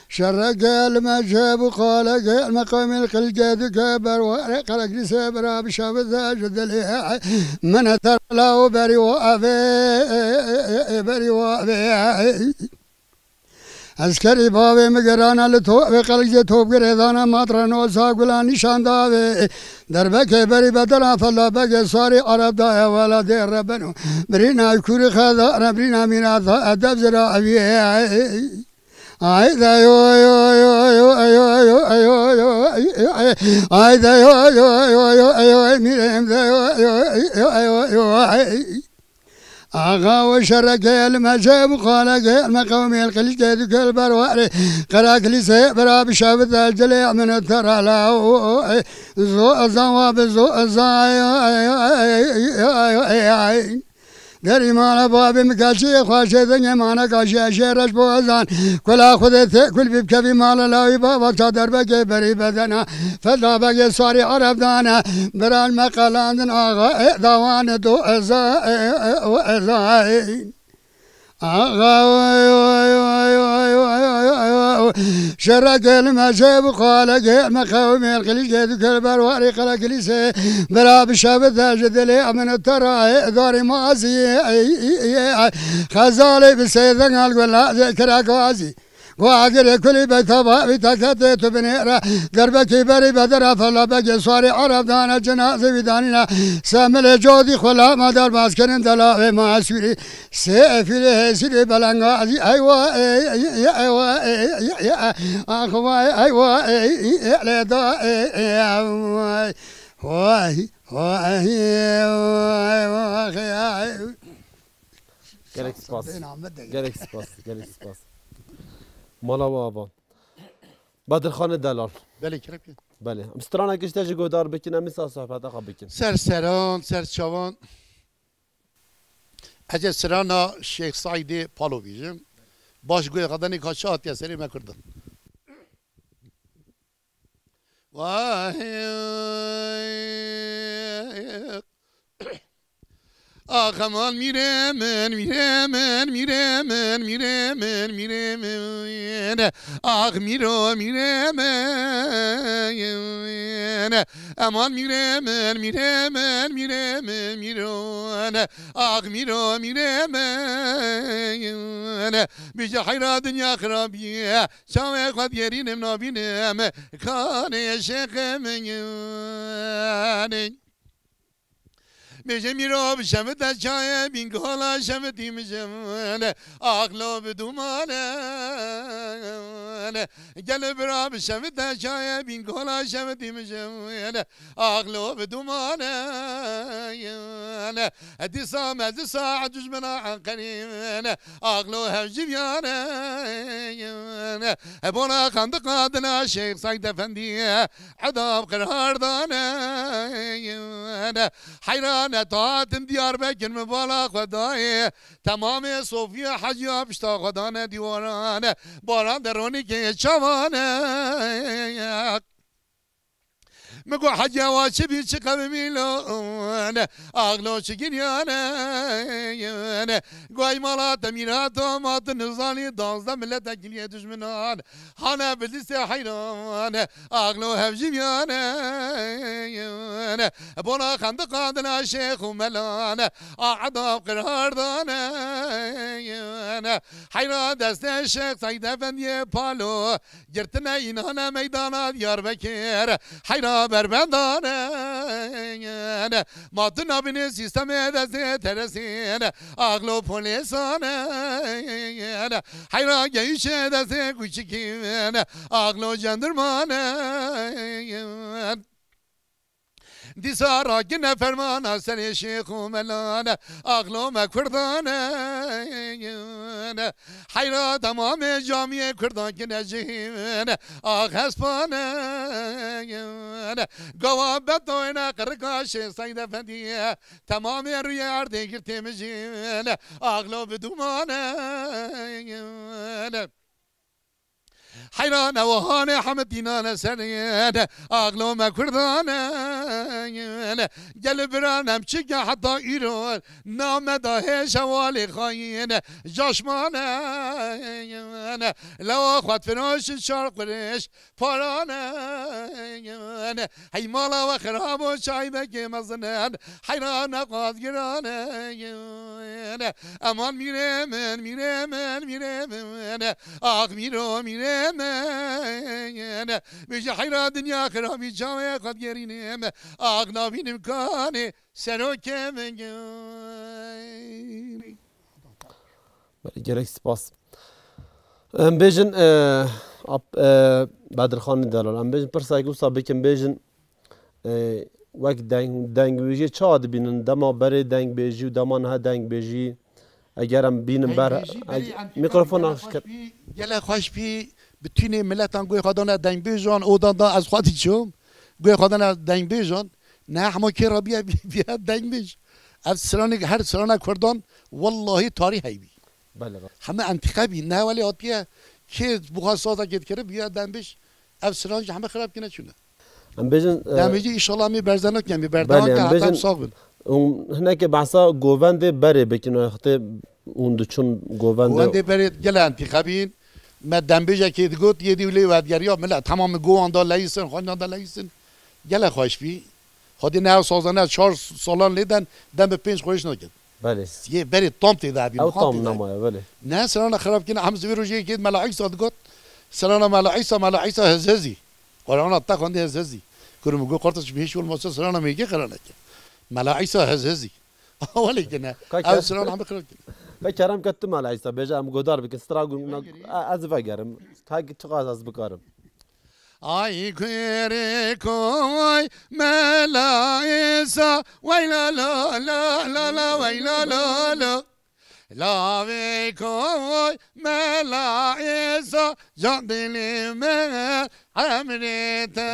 Şereke li me ceb û xaleke li me qewmê li qilke dike berwarê qelek lîse bira bi şevide ji dilê. Min e terla û berî wa avê, berî wa avê. Eskerî bavê min gerana li to, vê qelkê top girêdana, matra nosa gulan nîşan davê. Derbekê berî bedela fella begê sarî Arab da ewela dê rebeno. Birîna kûrî xeda re birîna mîna da edeb zira evî. Ay de yo yo yo yo yo yo yo yo yo. Ay de yo yo yo yo yo yo, mîrêm de yo yo yo yo yo. Axa û şereke li me cem û xaleke li me qewmê li qilîkê dike li ber warê. Qerak lîsê bira bi şevit el cilê min terala û zo zawa bi zo zay. Derî mala babê min keçiyê xweşê dingê mane kaşiye jê reş bo ezan. Kula Xwedê tê kul bî bikevî mala lawî baba ça derbekê berî bedena. Feda begê sarî Ereb dane, biran me qelandin axa, ê, dawane do eza, ê, ê, o eza, ê. Axa way way way way way way way. Şereke li me şe bi xaleke me qewmê qilîşke dikir berwarê qere kilîse. Bira bi şevite ji dilê min te raye darê mazî. Xezalê bi seydengal gula zêkira gazî. Guagirê kulî beyta bavî teketê tu binêre. Gerbekî berî bedera fela begê suarê Arab dane cinazê wî danîne. Semilê codî xula me derbas kirin delavê me esûrî. Sefîlê hêsîlê belengazî eywa ey eywa ey ax vay eywa ey lê da ey vay vay vay vay. Gelek spas. Gelek spas. Gelek spas. Mala we ava. Bedirxanê delal. Belê, kerem ke. Belê. Em stranekî ji te jî guhdar bikin, em îsa sohbeta xwe bikin. Ser seran, ser çavan. Ez ê strana Şêx Saîdê Palo bîjim. Baş guhê xwe danê ka çi hatiye serê me Kurdan. Vay. Ax eman mîrê min, mîrê min, mîrê min, mîrê min, mîrê min. Ax mîro, mîrê min. Eman mîrê min, mîrê min, mîrê min, mîro. Ax mîro, mîrê min. Bêje heyra dinya xirabî. Çavê xwe diyerînim nabînim. Kanê şêxê min. Bêje mîro bi şevite çayê bîn gola şevitî mijin. Axlo bi dumane. Gel bira bi şevite çayê bîn gola şevitî mijin. Axlo bi dumane. Dîsa me dîsa dujmena Enqerî. Axlo hevjîviyane. Bona xandiqa dina Şêx Seyd Efendî. Edab qirardane. Heyrane tahatim Diyarbekir mi bala xwe dayê. Temamê Sofiya Heciya pişta xwe dane dîwarane. Baran de ronîkê çavane. Mi got Heciya wa çi bî çi qewimîlo. Axlo çi giryane. Guay mala te mîrato ma tu nizanî danzde milete kiliye dijminan. Hane bi lîstê heyran, axlo hevjîviyane. Bona xandiqa dina şêx û melan, a edab qirardane. Heyra destê şêx Seyd Efendiyê Palo, girtine înane meydana Diyarbekir. Heyra berbendane. Ma tu nabînî sîstemê destê teresîn, axlo polîsane. Heyra geyîşê destê kûçikî, axlo cendirmane. Dîsa rakine fermana serê şêx û melane, axlo me kurdane. Heyra temamê camiyê kurdan kine cihîn, ax hespane. Gawa betoyne qirika şêx Seyd Efendî, temamê rûyê erdê girtê mijîn, axlo bi dumane. Heyran ew hanê hemidînane serê, axlo me kurdane. Gel biran em çike heta îro, name da hêj hevalê xayîn, caşmane. Lewa xwedfiroş çar qurêş, parane. Hey mala we xirab û çaybekê mezin in, heyran e qazgirane. Eman mîrê min, mîrê min, mîrê min. Ax mîro, mîrê min. Bêje heyra dinya xirabî çavê xwe digerînim. Ax nabînim kanê serokê min. Belê, gelek spas. Em bêjin, e, ap-, e, Bedirxanê Delal, em bêjin pirsek wisa bikin, bêjin, e, wek deng-, dengbêjiyê çawa dibînin? Dema berê dengbêjî û dema niha dengbêjî, eger em bînin ber, Dengbêjî berê eg-, em mikrofona gelek şikir. Xweş bî, gelek xweş bî, bi tînê miletan guhê xwe dane dengbêjan, odan da ez xwe diçûm, guhê xwe dane dengbêjan, niha hema kê re bîye, bîye dengbêj. Ev stranê, her strana Kurdan, wellahî tarî heybî. Belê, belê. Heme entîqe bî, ne welê hatiye, kê buxa sazekê dikiri, bîye dengbêj. Ev stran jî heme xirab kine çûne. Em bêjin, e, Demê jî înşallah em ê berze nekin, em ê berdewam belê, ke em heta em bêjin, sax bin. Hûn hinekê behsa govendê berê bikin, wextê Hûn diçûn govendê? Wendê berê gelek entîxebîn. Me dembêjekê digot, yê dî lê vedgeriya, millet hema min gowan da leyîsin, xwendina da leyîsin. Gelek xweş bî. Xwedî ne ew sazane çar salan lê den, dem bi pênc xweş nakin. Belê. Yê berê tam tê de hebî, Ew tam tê de. Nemaye, belê. Ne, sirana xirab kine, em zivê rojê yekê Mela Îsa digot. Sirana Mela Îsa, Mela Îsa hez hezî. Qur'ana te xwendê hez hezî. Kurum got, qartaş, bi hiç olmazsa sirana mêkê xirane ke. Mela Îsa hez hezî. Welê ke ne. Ka Ew ke- sirana hemî xirab kine. Ka kerem ke tu Mela Îsa, bêje em godar bikin, stra gun-, Vegerî. e-, ez vegerim. Ta ki tu qas ez bikarim. Ay kurê koy Mela Îsa, wey lo lo lo lo lo, wey lo lo lo. Lavê koy Mela Îsa, can dilê me emrê te.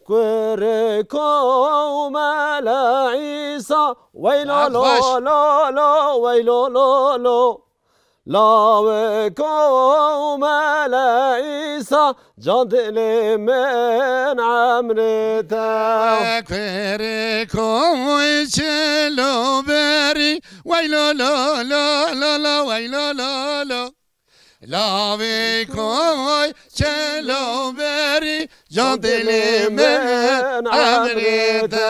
Kurê koy Mela Îsa, wey lo lo lo lo, wey lo lo lo. Lawê ko Mele Îsa, can dilê min emrê te. Kurê ko çilo berî, wey lo lo lo lo lo, wey lo lo lo. Lawê ko çilo berî, can dilê min emrê te.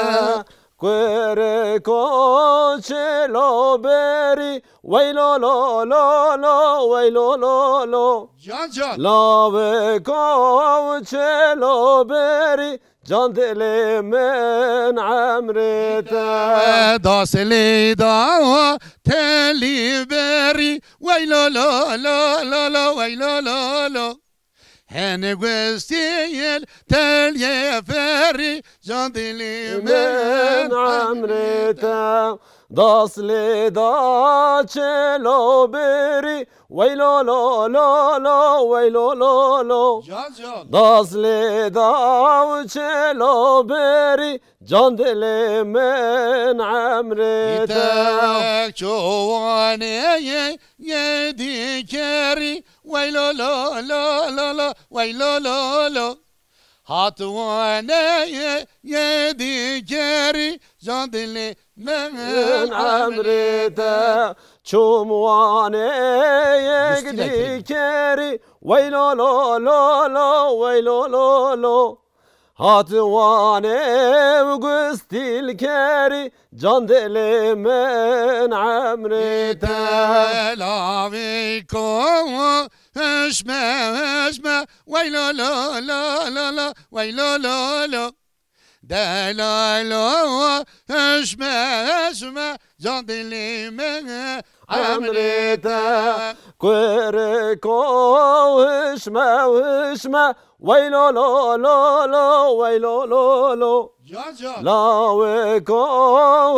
Kurê ko çilo berî, wey lo lo lo lo, wey lo lo lo. Can can. Lawê ko çilo berî, can dilê min emrê te. Dasilê dawa telî berî, wey lo lo lo lo lo, wey lo lo lo. Hene gustiyel telye ferî, can dilî min emrê te. Das lê da çelo berî, wey lo lo lo lo, wey lo lo lo. Can can. Das lê da çelo berî, can dilê min emrê te. Îtek çowanê yê dikerî, wey lo lo lo lo lo, wey lo lo lo. Hat wanê yê dikerî, can dilê min emrê te. Çûm wanê yek dikerî, wey lo lo lo lo, wey lo lo lo. Hat wanê û gustîl kerî, can dilê min emrê te. Delavê ko hişme hişme, wey lo lo lo lo lo, wey lo lo lo. Delalo hişme hişme, can dilê min emrê te. Kurê ko hişme hişme, wey lo lo lo lo, wey lo lo lo. Can can. Lawê ko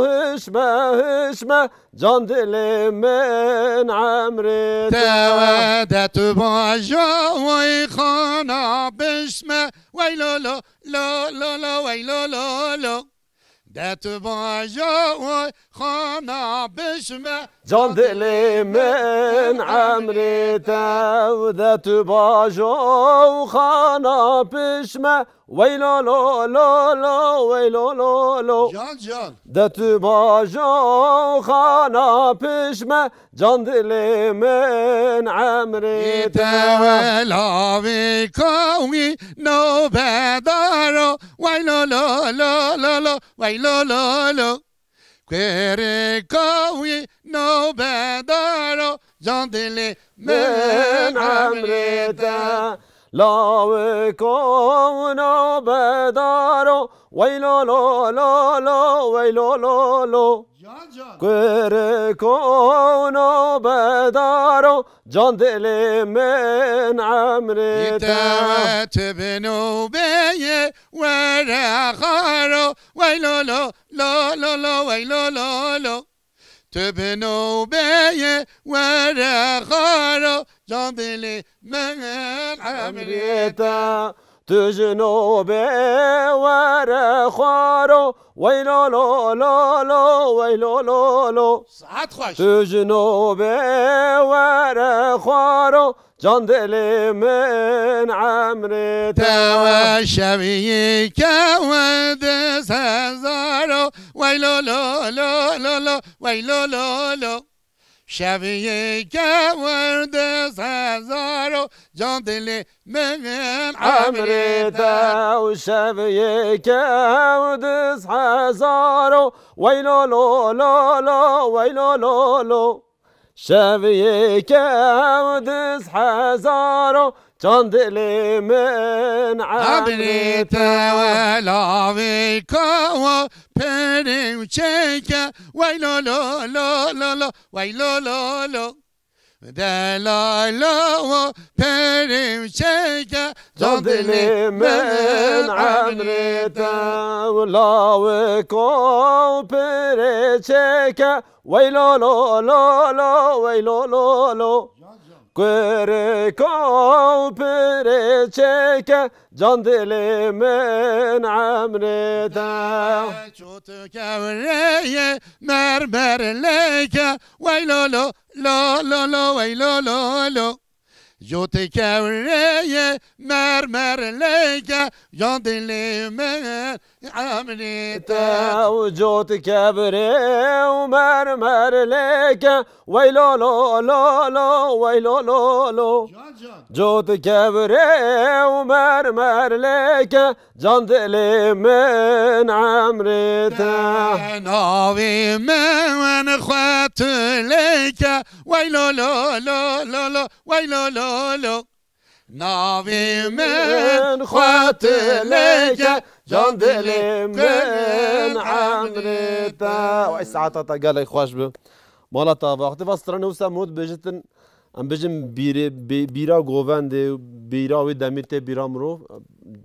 hişme hişme, can dilê min emrê te. Tewe de tu baja, wey xana bişme, wey lo lo lo lo lo, wey lo lo lo. De tu baja, wey xana bişme, can dilê min emrê te. De tu bajo xana pişme, wey lo lo lo lo, wey lo lo lo. Can can. De tu bajo xana pişme, can dilê min emrê te. Îte we lavê kawî nobedaro, wey lo lo lo lo lo, wey lo lo lo. Kurê kawî nobedaro, can dilê min emrê te. Lawê ko nobedaro, wey lo lo lo lo, wey lo lo lo. Can can. Kurê ko nobedaro, can dilê min emrê te. Îte we tu bi nobeyê were xaro, wey lo lo lo lo lo, wey lo lo lo. Tu bi nobeyê were xaro, can dilê min emrê te. Tu ji nobê were xaro, wey lo lo lo lo, wey lo lo lo. Saet xweş. Tu ji nobê were xaro, can dilê min emrê te. Tewe şevî kewe di sezaro, wey lo lo lo lo lo, wey lo lo lo. Şeviyê kewir diz hezar û can dilê min emrê te. Û şeviyê kewir diz hezar û weylo lo lo lo, weylo lo lo. Şeviyê kewir diz hezar û can dilê min emrê te. Emrê te. Welavê kawa perê û çêke, weylo lo lo lo lo, weylo lo lo. Delala wa perê û çêke, can dilê min emrê te. Lawika û perê çêke, weylo lo lo lo, weylo lo lo. Kurika û perê çêke, can dilê min emrê te. Çût kevreyê mermer lêke, weylo lo lo lo lo, weylo lo lo. Cotê kevreyê mermer lêke, can dilê min emrê te. Ew cotê kevrê û mermer lêke, weylo lo lo lo, weylo lo lo. Can can. Cotê kevrê û mermer lêke, can dilê min emrê te. Navê min xwe tu lêke, weylo lo lo lo lo, weylo lo lo. Navê min xwe tu lêke, can dilê min emrê te. Wey saeta te gelek xweş bi. Mala te ava. Wextê va stranê wisa min got bêjitin, em bêjin bîrê, bî-, bîra govendê, bîra wî demî tê bîra mirov,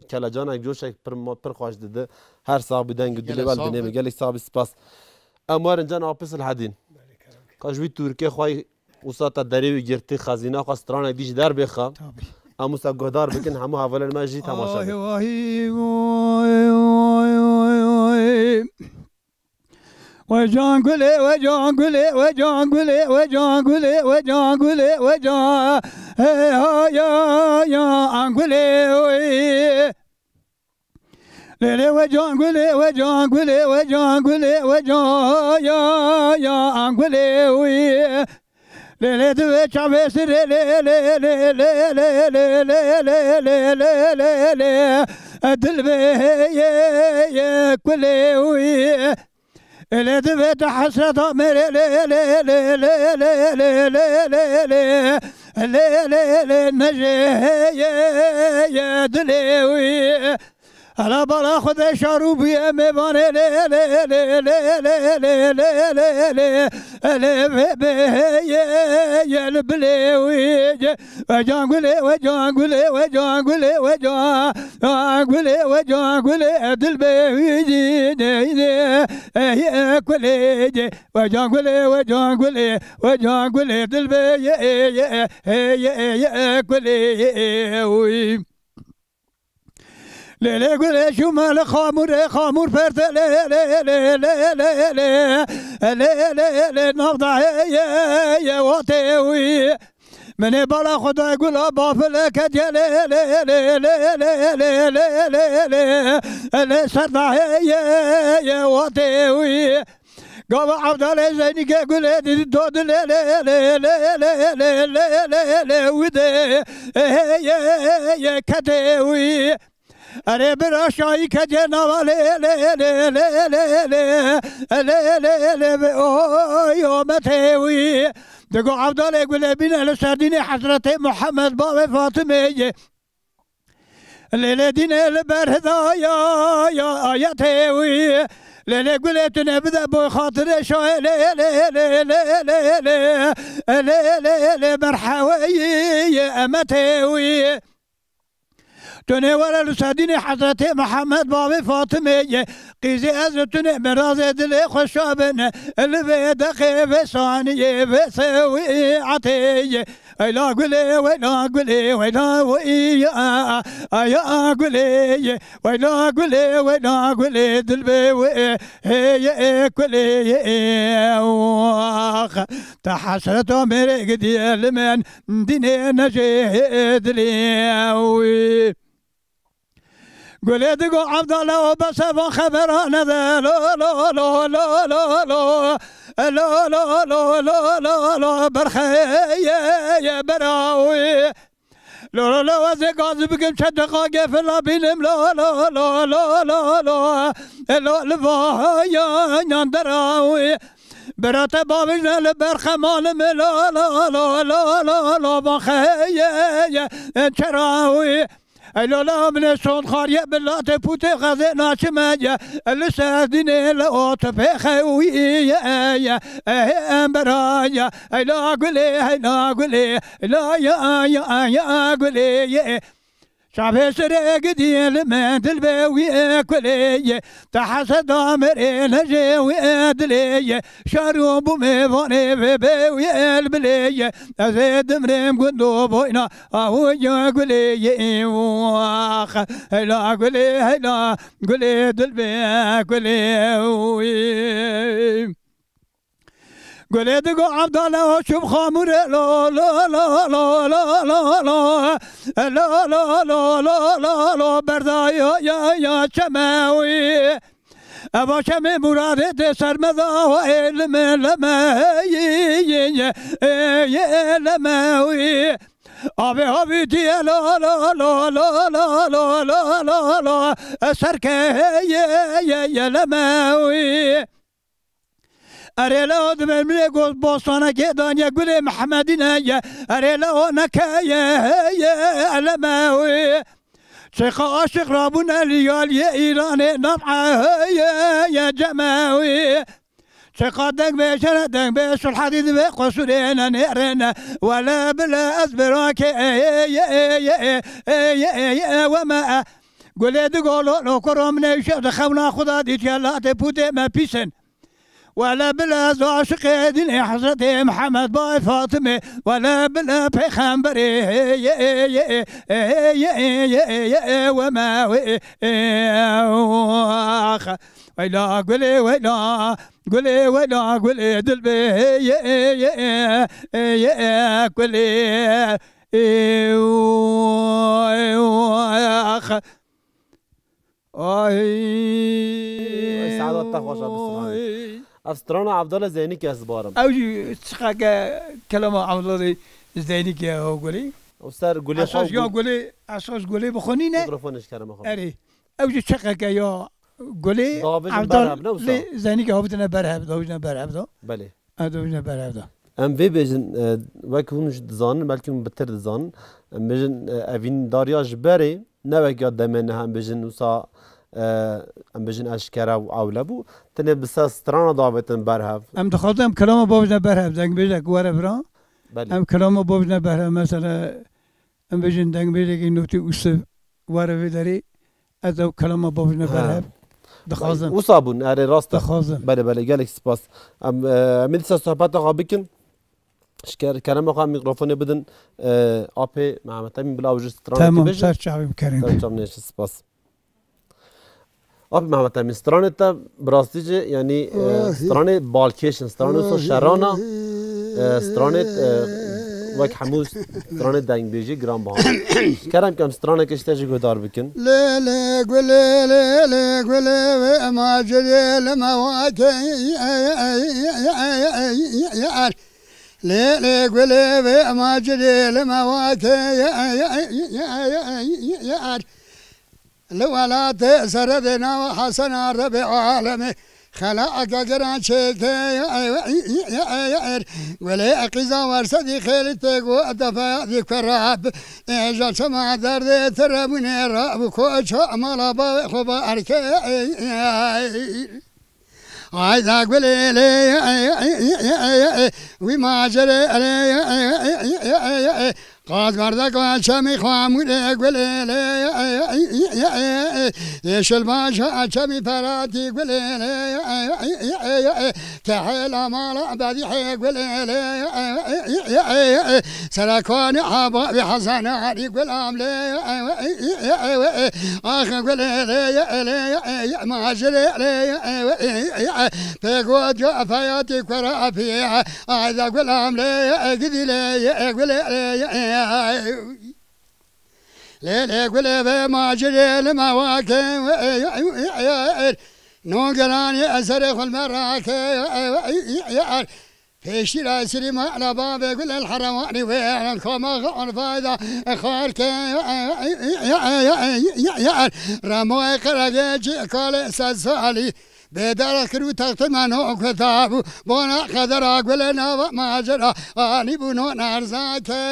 kelecanek coşek pir ma-, pir xweş didi. Her sax bi deng û dilê wel dinê min. Gelek sax bi, spas. Em werin can Apis el Hedîn. Ka ji wî Tirkê xwe wisa te derê wî girtî, xezîna xwe stranek dî ji der bêxe. Tabî. Em wisa guhdar bikin, hemû hevalên me jî temaşe bikin. Ay, ay, ay, ay, ay. We can gulê, we can gulê, we can gulê, we can gulê, we can gulê, we can, hey, ha, ya, ya, an gulê, oy. Lê, lê, we can gulê, we can gulê, we can gulê, we can, ya, ya, an gulê, oy. Lê, lê, divê çavê sirê, lê, lê, lê, lê, dilbê, ye, ye, kulê, oy. Lê divê te hesreta mêrê lê, lê, lê, nejê heye, ye dilê wî. Hela bala Xwedê şar û bûye mêvanê lê, lê, lê, lê, lê, lê, lê, lê, lê, lê, vê bê heye, ye li bilê wî. We can gulê, we can gulê, we can gulê, we can, can gulê, we can gulê, dilbê wî cî neyne, ey, ey, kulê cî. We can gulê, we can gulê, we can gulê, dilbê ye, ye, ye, ye, ye, ye, kulê ye, wî. Lê, lê, gulê şûme li xamûrê, xamûr perte lê, lê, lê, nav dahê ye, ye, watê wî. Minê bala Xwedayê gula bafile ketiye lê, lê, lê, ser dahê ye, ye, watê wî. Gava Evdalê Zeynîkê gulê dî do dilê lê, lê, lê, wî dê, ye, ye, ye, ketê wî. Erê bira şayî ketiye nava lê, lê, lê, lê, lê, lê, lê, lê, lê, lê, oy, ometê wî. Digo Evdalê gulê bîne li ser dînê Hezretê Muhammed bavê Fatimê ye. Lê, lê dînê li ber hidaya, ya, ayetê wî. Lê, lê gulê tune bide boy xatirê şayê lê, lê, lê, merheweyî ye emetê wî. Tu nê were li ser dînê Hezretê Mihemed bavê Fatimê ye. Qîzê ez û tu nê mirazê dilê xwe şa bin. Li vê deqê, vê saniyê, vê sewîatê ye. Eyla gulê, weyla gulê, weyla weyla, aya gulê ye. Weyla gulê, weyla gulê, dilbê wê, hê ye, kulê ye, wax. Te hesreta mêrê gidiye li min. Dînê nejê dilê wî. Gulê digo Evdala o bese van xebera nede lo lo lo lo lo lo. Lo lo lo lo lo lo berxeye ye bera wî. Lo lo lo ez ê gaz bikim çeteqa gefila bînim lo lo lo lo lo lo. Lo li vayan yan dera wî. Bera te bavijne li berxemanime lo lo lo lo lo lo baxeye ye çera wî. Ey lola min ê şon xariye bi latê pûtê xezê naçime ye. Li ser dînê li o tu pê xewî ye, ye, ye, ê embera ye. Ey la gulê, hey la gulê, la ya, ya, ya gulê ye. Şafê sirê gidî li min dil bê wî kulê ye. Te heseda merê lejê wî dilê ye. Şaro bû mêvanê vê bê wî el bilê ye. Ez ê dimrêm gund û boyna. Ahu ya gulê ye wax. Heyla gulê, heyla gulê, dil bê gulê wî. Gulê digo Abdala o çub xamure lo lo lo lo lo lo lo lo lo lo lo lo lo lo berda ya ya ya çemewî. Eva çemê muradê tê sermeda wa ê lime leme ye ye ye ye ye leme wî. Avê havîtiye lo lo lo lo lo lo lo lo lo lo. Serke ye ye ye leme wî. Erê le o dibê min ê goz bostanekê daniye gulê Mihemedî ne ye. Erê le o neke ye ye leme wî. Çêqa aşiq rabûne li yaliyê Îranê nam ye ye ceme wî. Çeka deng bê şere deng bê sulhadî divê qusûrê ne nêrêne. Wele bile ez birakê ê ye ê ye ê ye ê ye ê ye ê weme e. Gulê digolo lo koro min ê şev di xewna xwe da dîtiye latê pûtê me pîsin. Wele bile ez aşiqê dînê Hezretê Mihemed Bay Fatimê. Wele bile pêxemberê ê ye ê ye ê ye ê ye ê ye ê weme wê ê ax. Weyla gulê weyla, gulê weyla, gulê dilbê ye ye ye ye gulê. Ew, ew, ax. Ay. Ay, saada te xweş e, bi stranê. Ev strana Evdalê Zeynî ke ez barim. Ew jî çiqeke kelama Evdalê Zeynî ke o gulê. O ser gulê Esas xwe ya gul- gulê, esas gulê bi xwe nîne. Mikrofon eşkere me xwe. Erê. Ew jî çeqeke ya gulê Davêjin Evdal berhev, ne wisa? Lê Zenîke havitine berhev, davêjine berhev da. Belê. Ev davêjine berhev da. Em vê bêjin, e, wek hûn jî dizanin, belkî hûn bitir dizanin. Em bêjin, e, evîndariya ji berê, ne wek ya demê niha em bêjin wisa, e, em bêjin eşkere û ewle bû. Tenê bi ser strana davêtin berhev. Em dixwazin em kelama bavêjine berhev, dengbêjek were vira. Belê. Em kelama bavêjine berhev, mesela, Em bêjin dengbêjekî notî Ûsiv were vê derê, ez ew kelama bavêjine Ha. berhev dixwazim. Wisa bûn, erê rast e. Dixwazim. Belê, belê, gelek spas. Em, e, em ê dîsa sohbeta xwe bikin. Ji ker-, kerema xwe em mîkrofonê bidin, e, apê Mehmet Emîn bila ew ji stranekî Tamam, bêje. Ser çavê min kerem. Ser çavê min, spas. Abi Mehmet Emîn, stranê te bi rastî jî, yanî, e, Wahî. stranê balkêş in, stranê wisa Wahî. şerana, e, stranê, e, wek hemû stranê dengbêjî giranbiha. Kerem kem straneke ji te jî guhdar bikin. Lê lê gulê, lê lê gulê wê macirê li mewakê. Lê lê gulê wê macirê li mewakê. Li welatê seredê nava Hesena Rebê alemê xelaeke giran çêke. Gulê qîza wersedî xêlî tê got defeya dî kurab. Êja çima derdê tirebûnê rabû koça mala bavê xwe ba erkê. Hayda gulê lê wî macerê lê qaz berdeka çemî xamûrê gulê lê yeşil baja çemî feratî gulê lê kehêla mala bedîhê gulê lê serekanê aba wî Hesen Alî Gulam lê Ax gulê lê lê macirê lê pê got ya feyatî kura afiye. Ayda gulam lê gidî lê gulê lê. Lê lê gulê vê macirê li mewakê. No gelanî eserê xulme rake, pêşî ra Silîmana babê gulê li Herewanî wê, koma xwe orfayda xarke, Remoyê Qeregê cî kalê sed salî. Bêdara kir û textê me no kuta bû. Bona qedera gulê nava macera anî bû no nerzake,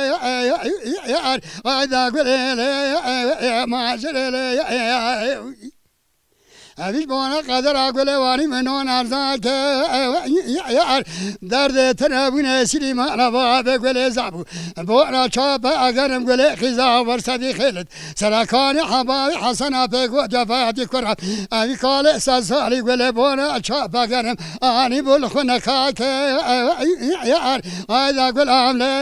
ayda gulê lê, macerê lê. Evîş bona qedera gulê wanî min non erzake, yar derdê tine bûne Silîmana babê gulê zabû. Bona çape egerim gulê xîza wersedî xêlit. Serakanî hebawî Hesena pê got cefayatî kura. Evî kalê sed salî gulê bona çape gerim. Anî bul xwe nekake, yar ayda gulam lê,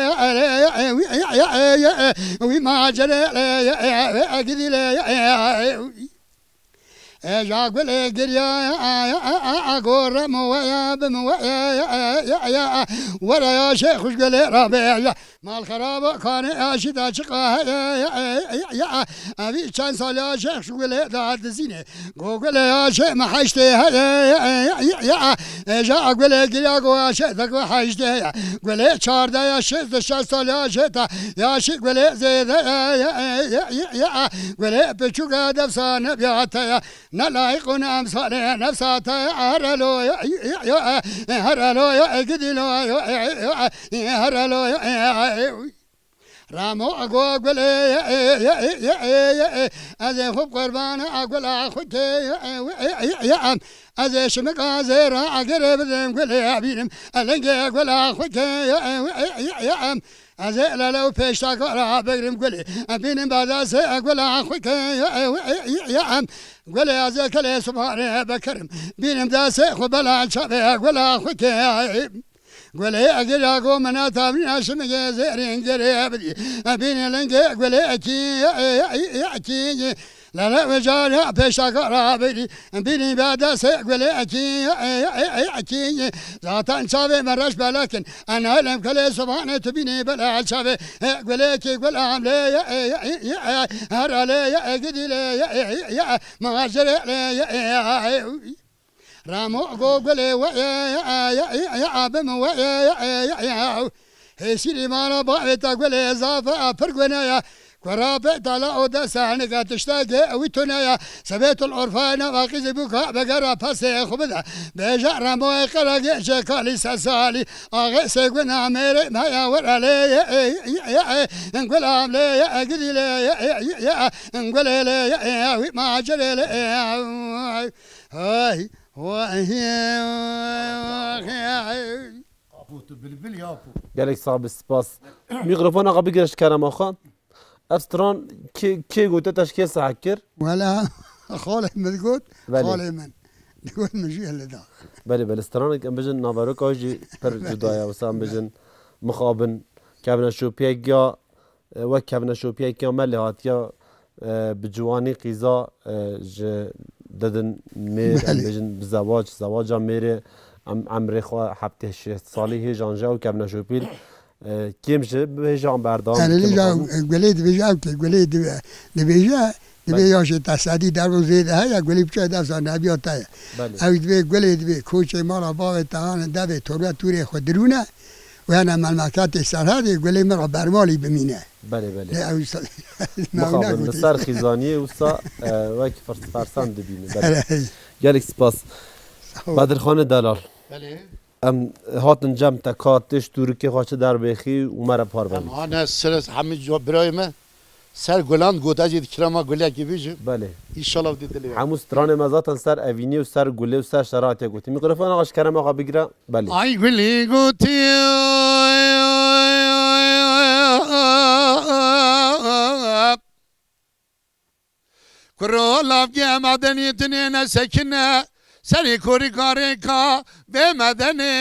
wî macerê lê, gidî lê. Êja gulê girya, gore min weya, bi min weya, were ya şêx xwişk gulê rabêja. Mal xeraba kanê ya şî da çiqa heye, evî çend sal ya şêx xwişk gulê da dizînê. Go gulê ya şê me heştê heye, êja gulê girya go ya şê te go heştê heye. Gulê çardeh ya şêst û şeş sal ya şê te ya şî gulê zêde ye, ye, ye, ye, ye. Gulê piçûk e defsa nebiya te ye. Ne layîq û ne emsalê nefsa te ye. Herelo ye, ye, ye, herelo ye, gidîlo ye, ye, herelo ye. Ramo go gulê, ez ê xwe bi qurbana gula xwe ke, em. Ez ê şimika zêra agirê bidim gulê bînim. Lingê gula xwe ke, em. Ez ê lele û pêştaka ra bigrim gulê. Bînim badasê gula xwe ke, em. Gulê ez ê kelê subhanê bikirim. Bînim dasê xwe bela çavê gula xwe ke. Gulê egir ya go mena tavîna şimigê zêrên gerê bidî. Bînê lingê gulê ekî, ekî. Lele ve carya pêşaka rabirî. Bînî be desê gulê ekî, ekî. Zaten çavê me reş belakin. Enelem kelê sobanê tu bînî bela çavê. Gulê ekî gul amlê, heralê, gidîlê, macerê. Ramo go gulê we ye, ye, ye, ye, abim we ye, ye, ye, ye, ye. Hêsîrî mala bavê te gulê zafe a pir gune ye. Kura pê tala o dest henike tiştekê wî tune ye. Sebêtul orfayê nava qîzî bûka vegera pesê xwe bide. Bêje remoyê qeregê çê kalî sesalî. Axê sê guna mêrê me ya werelê ye, ye, ye, ye. Gulam lê ye, gidî lê ye, ye, ye, ye. Gulê lê ye, ye, wî macerê lê ye. Ay. Apo, tu bilbil ya apo. Gelek sax bi, spas. Mikrofona xwe bigire ji kerema xwe. Ev stran kê, kê gote te ji kê sehek kir? Wela, xalê min digot, Belê. Xalê min. Digot min jî li da. Belê, belê, stranek em bijin naveroka jî pir cuda ye, wisa em bijin mixabin. Kevneşopiyek ya E, wek kevneşopiyeke me lê hatiye, e, bi ciwanî qîza, e, ji didin mêr, em Belê. Bêjin bi zewac, zewaca mêrê em emrê xwe heftê şêst salî hêjan ji ew kevneşopîl, e, kêm ji bi hêjan berdewam Erê bikin, lêja mixabin. Gulê dibêje ew ke gulê dibe-, dibêje, dibê Belê. Yaşê te sedî dervo zêde heye, gulê biçe dewsa nebiya te ye. Belê. Ew dibê gulê dibê koçê mala bavê te hane devê torbe tûrê xwe dirûne. Wena memleketê Serhedê gulê min re bermalî bimîne. Belê, belê. Lê ew sa-, Mixabin, li ser xîzaniyê wisa, e, wek firs-, fersan dibîne. Belê. Erê. Gelek spas. Sağ ol. Bedirxanê Delal. Belê. Em hatin cem te ka tê ji tûrikê xwe çi derbêxî û me re par Em benî. Hane stres hemî co birayê me. Ser gulan got, ez jî di kirema gulekî bîjim. Belê. Înşallah di dilê. Hemû stranê me zaten ser evînê û ser gulê û ser şera hatiye gotî. Mikrofona xwe ji kerema xwe bigire. Belê. Ay gulî gotî. Kuro lavgê medenî tinê nesekine. Serê korî karê ka vê medenê.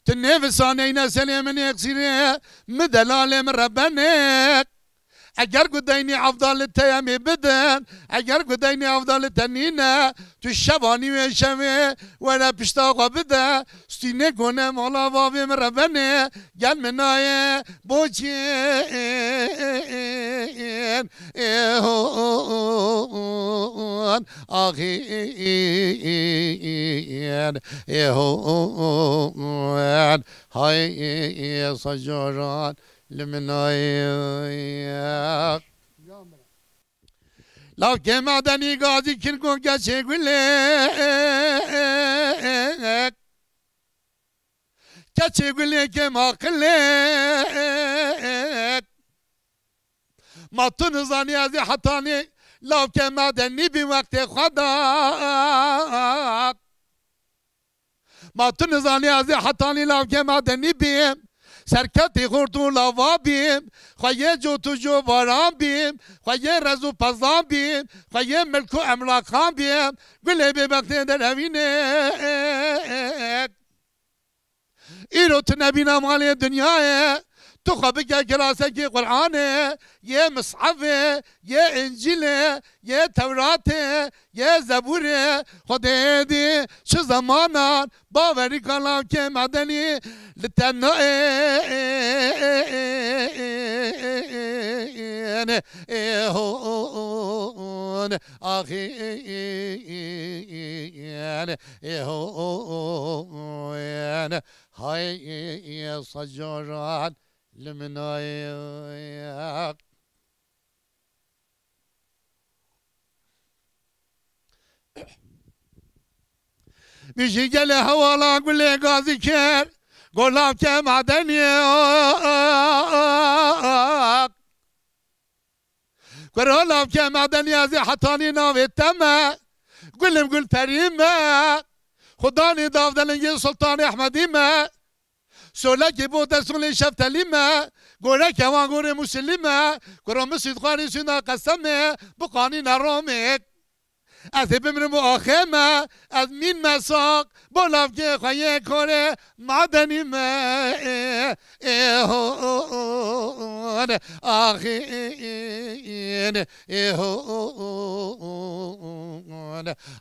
Tu nêvisaneyne selê min ê qisîrê, mi delalê min rebenê. Eger ku deynî evda li te em ê bidin, eger ku deynî evda li te nîne, tu şevanî wê şevê were pişta xwe bide, stînê gone mala vavê min revenê, gel min nayê boçên ê hon axîn ê hon hay sacaran. Li min nayê. Lavkê medenî gazî kirko keçê gulê. Keçê gulê kêm aqilê. Ma tu nizanî ez ê hetanî lavkê medenî bî wextê xwe da. Ma tu nizanî ez ê hetanî lavkê medenî bîm, serketî xurt û lava bîm, xwe yê cot û covaran bîm, xwe yê rez û pezan bîm, xwe yê milk û emlaqan bîm, gulê bêbextê derhevînê. Îro tu nebîna malê dinyayê, tu xwe bike kirasekî Qur'anê, yê Mis'efê, yê Încîlê, yê Tewratê, yê Zebûrê, Xwedê dî çi zemanan bawerî kalavkê medenî li te nayên ê hon axîn ê hon hay sacaran li min nayê. Bijî gelê hewala gulê gazî kir, golavke madenî. Kuro lavke madenî ez ê hetanî navê te me, gulim gul perî me, xudanî davdelingê Sultanê Ehmedî me. Solekê bo te solê şeftelî me, goreke wan gorê Musilî me, kuro min sîdxwarî sîna qesemê, bi qanî neromê. Ez ê bimrim û axê me, ez mîn me saq, bo lavkê xwe yê korê, madenî me, ê, ê, hon, axîn, ê, hon,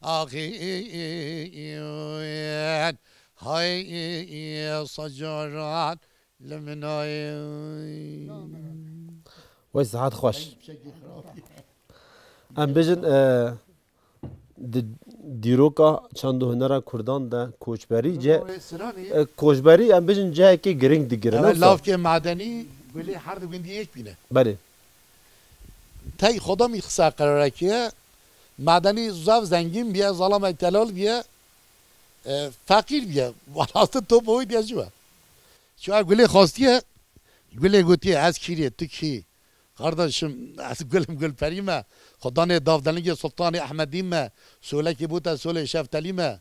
axîn. Hay sacaran li min nayê. Wey sihet xweş. Em bijin, e, di dîroka çand û hunera Kurdan de koçberî ce-, e, koçberî em bijin cihekê giring digirin. Ev lavkê madenî gulê her di gundî yek bîne. Belê. Tey xweda min xisa qerarekê ye. Madenî zav zengîn bîye, zalamek telal bîye, e, feqîr bîye. Walastı top oy diye jî we. Çawa gulê xastiye, gulê gotiye, ez kîrê, tu kî? Kardeşim, ez gulim gulperî me. Xudanê davdelingê Sultanê Ehmedî me. Solekê bo te solê şeftelî me.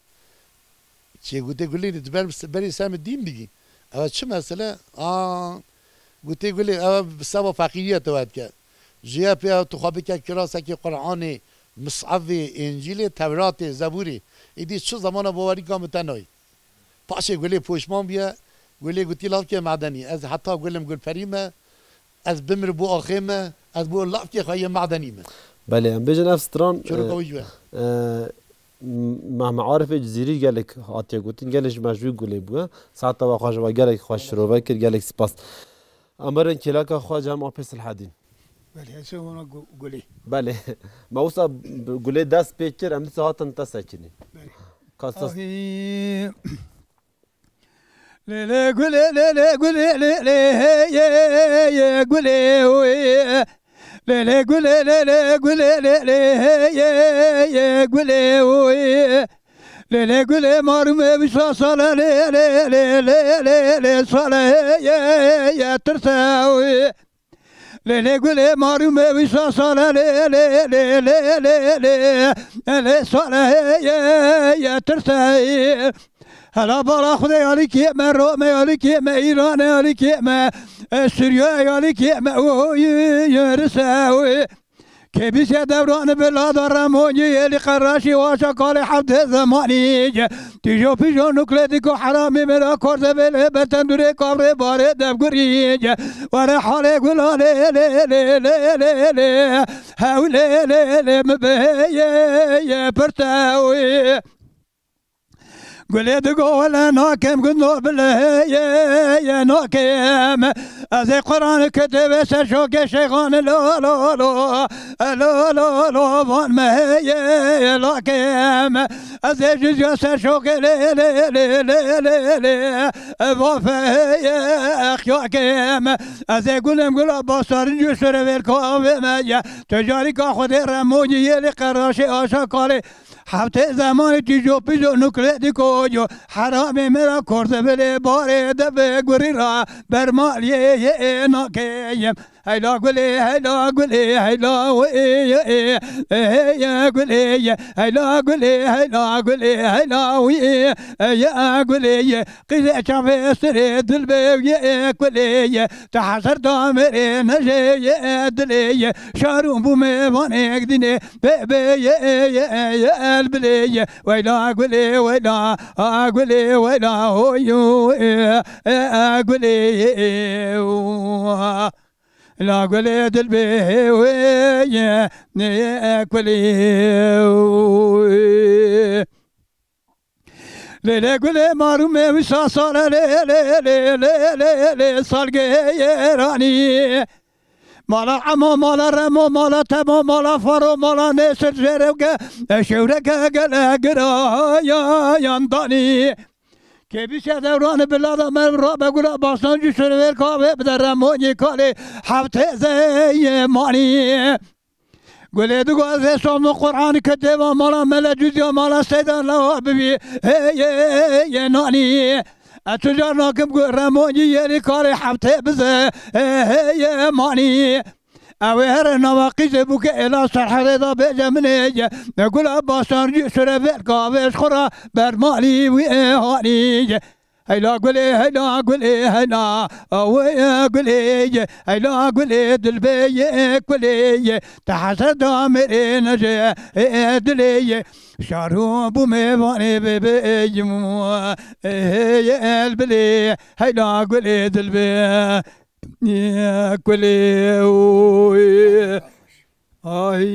Çê gotê gulê tu ber, berê ser min dîn bigî. Ew çi mesele? A, gotê gulê ew seba feqîriye te wet ke. Jê pê tu xwe bike kirasekê Qur'anê, Mis'evê, Încîlê, Tewratê, Zebûrê. Êdî çi zamana bawerî ka min te nayî. Paşê gulê poşman bûye, gulê gotî lavkê madenî. Ez heta gulim gulperî me, ez bimir bo axê me, ez bo lavkê xwe yê madenî me. Belê, em bêjin ev stran, Çiro e, kawî ji we. E, Mehme Arifê Cizîrî gelek hatiye gotin, gelek ji me ji wî gulê bûye. Saeta we xweş, we gelek xweş şirove kir, gelek spas. Em werin kêleka xwe cem Apê Silhedîn. Belê, ez ê wana gu-, gulê. Belê. Me wisa b-, gulê dest pê kir, em dîsa hatin te sekinî. Belê. Ka te Axî. Lê lê gulê, lê lê gulê, lê lê, hey, ye, ye, gulê, oy. Lê lê gulê, lê lê gulê, lê lê, hey, ye, ye, gulê, oy. Lê lê gulê marûmê wisa sale, lê lê, lê lê, lê lê sale, hey, ye, ye, tirse, oy. Lê lê gulê marûmê wisa sale, lê lê, lê lê, lê lê, lê lê sale, hey, ye, ye, tirse, hey. Hela bala Xwedê ya likê me, ro me ya likê me, Îranê ya likê me, e, Sûriye ya likê me, oy, oy, oy, rise, oy. Kêbîşe dewran bila da remonî êlî qeraşî waşa kalê hevdê zemanî. Tîjo pîjo nukle dîko heramî mira korze vêlê bertendurê kavrê barê devgurî. Were halê gula lê lê lê lê lê lê. Hewlê lê lê mi bê ye ye pirtewî. Gulê digo wele nakem gundo bile ye ye nakem. Ez ê Quran kitêbê ser şokê şeyxan lo lo lo. Lo lo lo van me ye ye lakem. Ez ê jizya ser şokê lê lê lê lê lê lê. Vafe ye exyakem. Ez ê gulem gula basarin cusure vêl kavê me ye. Tecarîka Xwedê remonî yê lê qeraşê aşa kalê. Heftê zemanê tîjo pîjo nukle dîko yo. Heramê me ra korze bilê barê devê gurî ra bermaliyê yê nakeyim. Heyla gulê, heyla gulê, heyla wê, ê, ê, ê, gulê, heyla gulê, heyla gulê, heyla wê, ê, ê, gulê. Qîzê çavê sirê dilbê wî yê kulê yê. Te hezir damirê nejê yê dilê yê. Şarûn bû mêvanêk dînê bê bê yê yê yê el bilê yê. Weyla gulê weyla a gulê weyla hoy yû ê, ê, gulê yê. La gulê dilbê wê yê, yê kulê. Lê lê gulê marûmê wisa sale lê lê lê lê lê lê salgêranî. Mala Emo, mala Remo, mala Temo, mala Faro, mala Nêsir jêrewke, şewreke gele gira ya yandanî. Kêbîşe dewranê bila da me rabe gula basancî şirvêr kavê bide remonî kalê heftê zeyê manî. Gulê digo ez ê somo Qur'anî ke dêva mala mele cüzya mala seyda lawa bibî. Hey, hey, hey, hey, nanî. Ez tu car nakim ku remonî yêrî kalê heftê bize. Hey, hey, hey, manî. Ew ê here nava qîzê bûke êla serhedê da bêje min ê ye. Gula basancî şire vêl kavê ji xwe ra bermalî wî ê hanî ye. Heyla gulê, heyla gulê, heyla wê gulê ye, heyla gulê dilbê yê kulê ye. Te heseda mêrê neje ê dilê ye. Şaro bû mêvanê bê bê yim ê el bilê, heyla gulê dilbê yê kulê oy. Ay.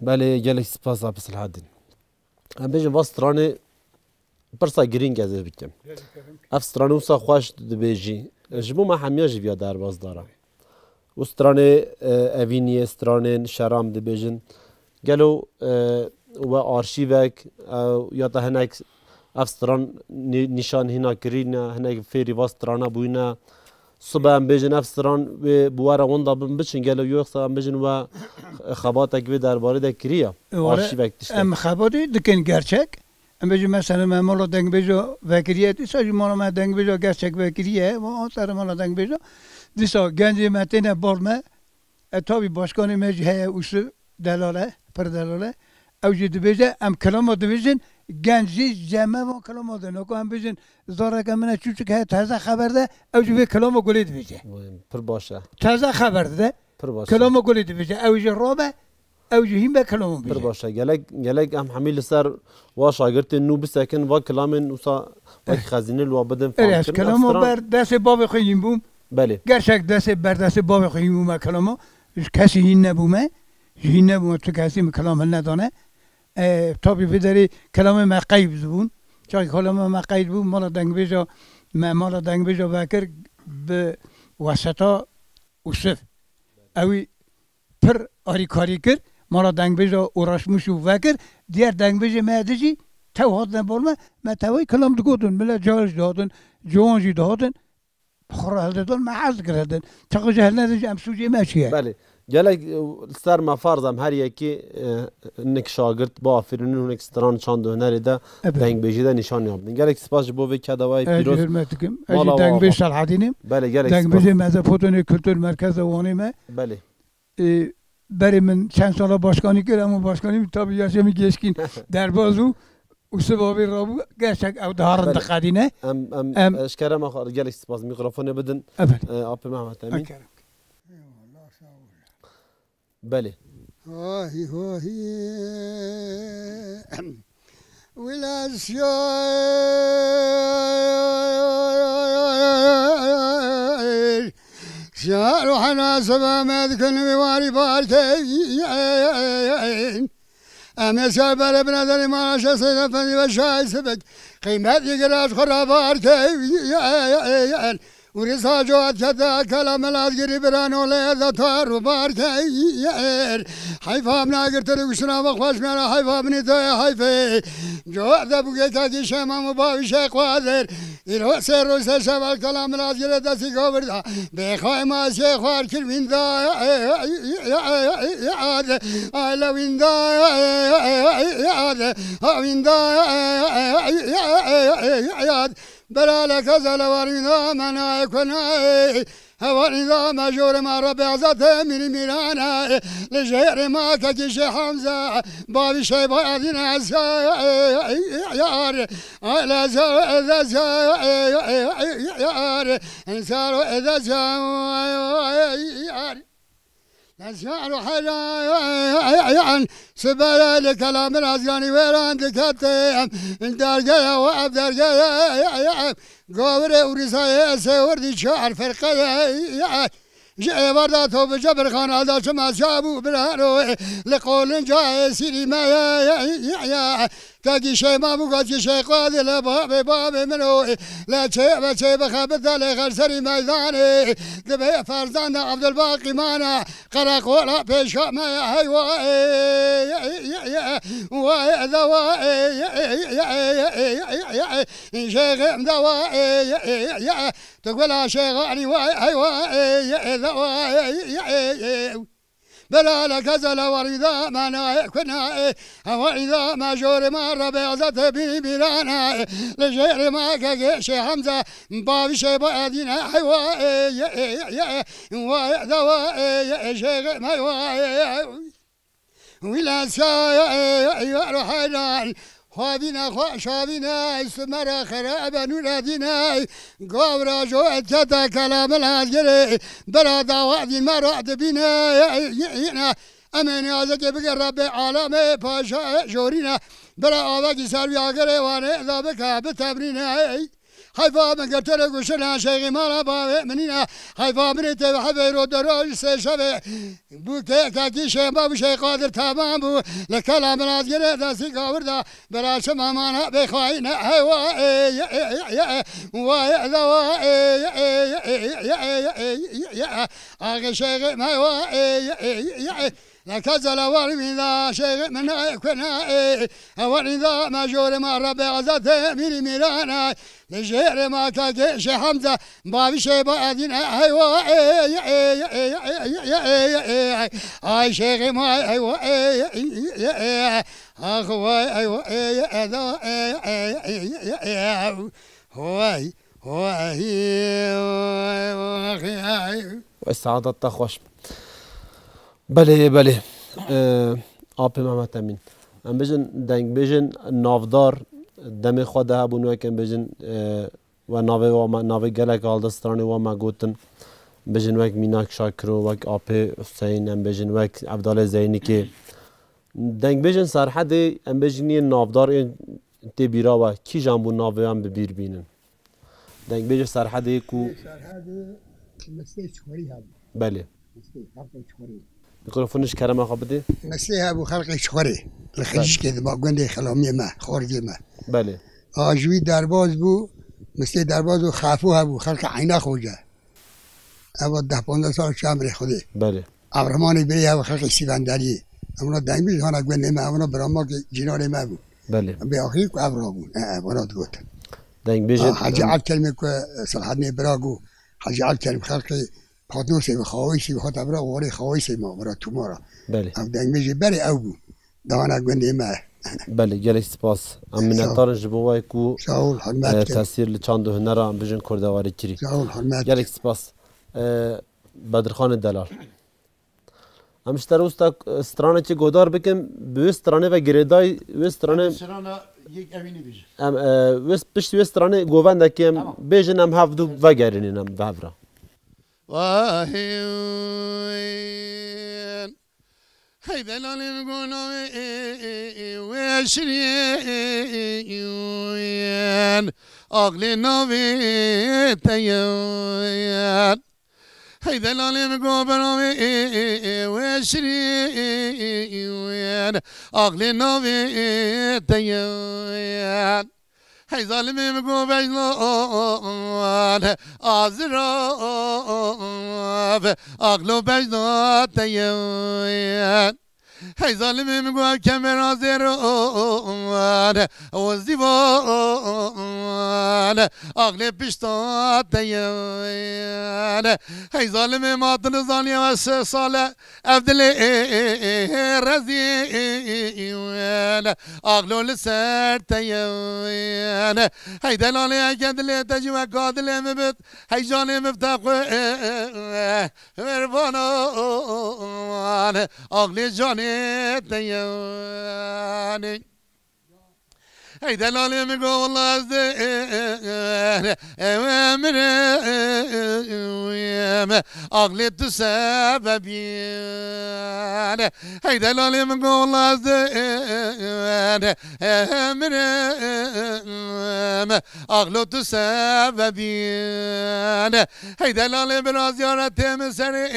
Belê, gelek spas Abi Silahedîn. Em bêjin va stranê pirsa girîng ez ê bikim. Ev stranê wisa xweş dibêjî. Ji bo me hemiya jî viya derbas dara. Û stranê, e, evîniyê, stranên şeram dibêjin. Gelo, e, we arşîvek, e, ya da hinek ev stran nî-, nîşan hîna kirîne, hinek fêrî va strana bûyne. Sibe em bêjin ev stran wê bi we re winda bin biçin, gelo yoksa em bêjin we xebatek vê derbarê de kiriye? E, were, arşîvek tiştek. Em xebatê dikin gerçek. Em bêjin mesela me mala dengbêja vekiriye, dîsa jî mala me dengbêja gerçek vekiriye, va ser mala dengbêja. Dîsa gencê me têne bal me. E, tabî başkanê me jî heye, Ûsif delal e, pir delal e. Ew jî dibêje, em kilama dibêjin, genc jî cem me van kilama dine. Ku em bêjin, zareke min e çûçik heye, teze xeber de, ew jî vê kilama gulê dibêje. Vay, pir baş e. Teze xeber dide, Pir baş e. Kilama gulê dibêje. Ew jî rabe, ew jî hîn be kilama bêje. Pir baş e. Gelek, gelek em hemî li ser wa şagirtên nû bisekin, va kilamên wisa wek xezîne li wa bidin. Erê, ez fam kirin. Kilama ber destê bavê xwe hîn bûm. Belê. Gerçek destê ber destê bavê xwe hîn bûme kilama. Ji kesî hîn nebûme. Ji hîn nebûme, tu kesî min kilam hilnedane. E, tabî vê derê kilamê me qeyd bûn. Çaxê kilamê me qeyd bû, mala dengbêja me, mala dengbêja vekir bi weseta Ûsif. Ewî pir arîkarî kir, mala dengbêja uğraşmış û vekir. Diğer dengbêjê me di jî tew hatine bal me, me tewayî kilam digotin, mile cahil jî dihatin, ciwan jî dihatin. Xwe re hildidin, me hez dikir hildin. Çaxê ji hilnedin jî em sûcê me çi ye? Belê. Gelek, e, li ser me farz em her yekî, e, hinek şagirt biafirînin û hinek stran çand û hunerê de, Evet. dengbêjî de nîşan ya bidin. Gelek spas ji bo vê kedawayê pîroz. Ez jî hurmet dikim. Ez jî dengbêj Selhedîn im. Belê, gelek spas. Dengbêjê Mezopotamya Kültür Merkezi Wanê me. Belê. E, berê min çend sala başkanî kir, ama başkanî min tabi yaşê min geçkîn derbaz bû. Û sibabê rabû, gerçek ew diharin Belê. diqedîne. Em, em, Em e, ji kerema xwe gelek spas. Mikrofonê bidin, Evet. e, Apê Mehmet Emîn. Ekerem. Eyvallah, sağ ol. Belê. Hohi hohi. Şiar û henasebe me dikin wî warî barkey. Em ê ser berê bine derê mala şe Seyda Efendî ve şahî sibek. Qîmet yê giraş xwe rabar key. Û rîsa coat kete kela milat girî birano lê de tar û bar key. Heyfa min agirtir û giştina ve xweş mera heyfa binî te heyfê. Coat de bû gêkekî şema û bavî şe qadir. Îro sê roj sê şeval kela milat girê destî gavir da. Bêxay ma sê xwar kir wînda. Ay le wînda. Ha wînda. Bera le keza le war wînda mena kona. Hevalî da me jor ma Rebê Azad e mîrî mîrane. Li jêrê ma kekî Şêh Hamza. Bavî Şeyba Edîne yar. Ay le yar. Ensar yar. Nesar heyran. Sibere li kelamir azyanî wêran dikete. Dergeye we ev dergeye. Gavire û rîzayê esê werdî çar ferqeye. Ji êvar da to bi Cebir Xan alda çima siya bû biraro. Li qolinca êsîrî me ye. Kekî Şeyma bû, kekî Şeyqa dile babê babê min o. Le çê ve çê bixe bitelê xer serî meydanê. Dibê ferzanda Abdulbaqî mana. Qereqola pêşa me ye heywa. Wa ye da wa. Şêxê em da wa. Tu gula şêxanî wa heywa. Da wa. Bela le keza le warî da me nayê kuna. Hewa îda me jorê me Rebê Azad e bî bîrane. Li jêrê me kekê Şêh Hemze. Bavî Şeyba Edîne heywa. Wa da wa. Şêxê me wa. Wî le siyaya. Yar heyran. Xwavîne xwe şavîne, simera xerebe nûre dîne, gavra jo etkete kelamil hazgirê, bira dawa dîn me ra dibîne, yine, em ê niyazekê bike Rebbê alemê, paşa jorîne, bira avekî ser vî agirê wanê da bike, bitemrîne. Heyfa min girtine guşina Şeyxî mala bavê minîne. Heyfa min ê tê hebê ro de roj sê şevê. Bû kekekî Şêma bû Şeyx Qadir tamam bû. Li kela min azgirê destî gawir da. Bira çima mana bê xayîne. Heywa ê ye ê ye ye. Wa ye da wa ê ye ê ye ye. Axê Şeyxê me wa ê ye ê ye ye. Leke zelewar wî da Şeyxê min nayê kuna ê. Hewa nîda me jorê ma Rebê Azad e mîrî mîrana. Li jêrê ma kekê Şêx Hemze bavî Şeyba Edîn e heywa ê ye ê ye ê ye ê ye ê ye ê ye ê ye. Ay Şêxê ma heywa ê ye ê ye ê ye. Ax way heywa ê ye ê da ê ye ê ye ê ye ê ye ê ye. Way way way. Wey saedat te xweş. Belê, belê. Ee, Apê Mehmet Emîn. Em bêjin dengbêjên navdar demê xwe de hebûn wek em bêjin, ee, we navê wa me, navê gelek alde stranê wa me gotin. Bêjin wek Mînak Şakiro, wek Apê Huseyîn, em bêjin wek Evdalê Zeynikê. Dengbêjên Serhedê em bêjin yên navdar ên tê bîra we, kîjan bû navê em bi bîr bînin? Dengbêjê Serhedê ku Serhedê Mislê Çixurî hebû. Belê. Mislê, xelkê Çixurî. Mîkrofonê ji kerema xwe bidê. Mislê hebû xelkê Çixurî. Li Xilîşkê diba gundê Xilamiyê me, xorgê me. Belê. A ji wî derbaz bû, Mislê derbaz û Xafû hebû, xelkê Eyna Xoce. Ev deh panzdeh sal çi emrê Xwedê. Belê. Evremanê bêyî ev xelkê Sîvenderiyê. Evna dengbêj hana gundê me, evna biramakê cîranê me bû. Belê. Bê axîr ku ev rabûn. E, e, vana digot. Dengbêjê Ha, Hecî Elkerimê ku Selhedinê bira ku Hecî Elkerim xelkê Patnosê ve, Xawîsê ve hata bira, warê Xawîsê ma bira Tûmara. Belê. Ev dengbêjê berê ew bû. Dana gundê me. Belê, gelek spas. Em Sağ ol. Minnetdar in ji bo we ku, Sağ ol, hurmet e, ke. Tesîr li çand û hunera em bijin kurdewarî kirî. Sağ ol, hurmet Gelek ke. Spas. E, Bedirxanê Delal. Em ji te re wista, e, stranekê godar bikin, bi wê stranê ve girêdayî, wê stranê Strana yek evînî bêje. Em, e, wê, piştî wê stranê govendekê em Tamam. Bêjin, em hevdu vegerînin em bi hev re. Wahî. Hey delalê min go navê wê şirîn, aqlê navê te ye. Hey delalê min go beravê wê şirîn, aqlê navê te ye. Hey zalimê min go bejna azirav, aqlo bejna te ye. Hey zalimê min go ev kemera zêran û zîvan, aqlê pişta te ye. Hey zalimê ma tu nizaniye we sê sale ev dilê rezîl, aqlo li ser te ye. Hey delalê eke dilê te jî weka dilê min bit, hey canê min bi te xwe qurbanan, aqlê canê te ye. Hey delalê min go wela ez dê ew mirim, aqlê tu sebebîn. Hey delalê min go wela ez dê ew mirim, aqlo tu sebebîn. Hey delalê bira ziyaretê min serê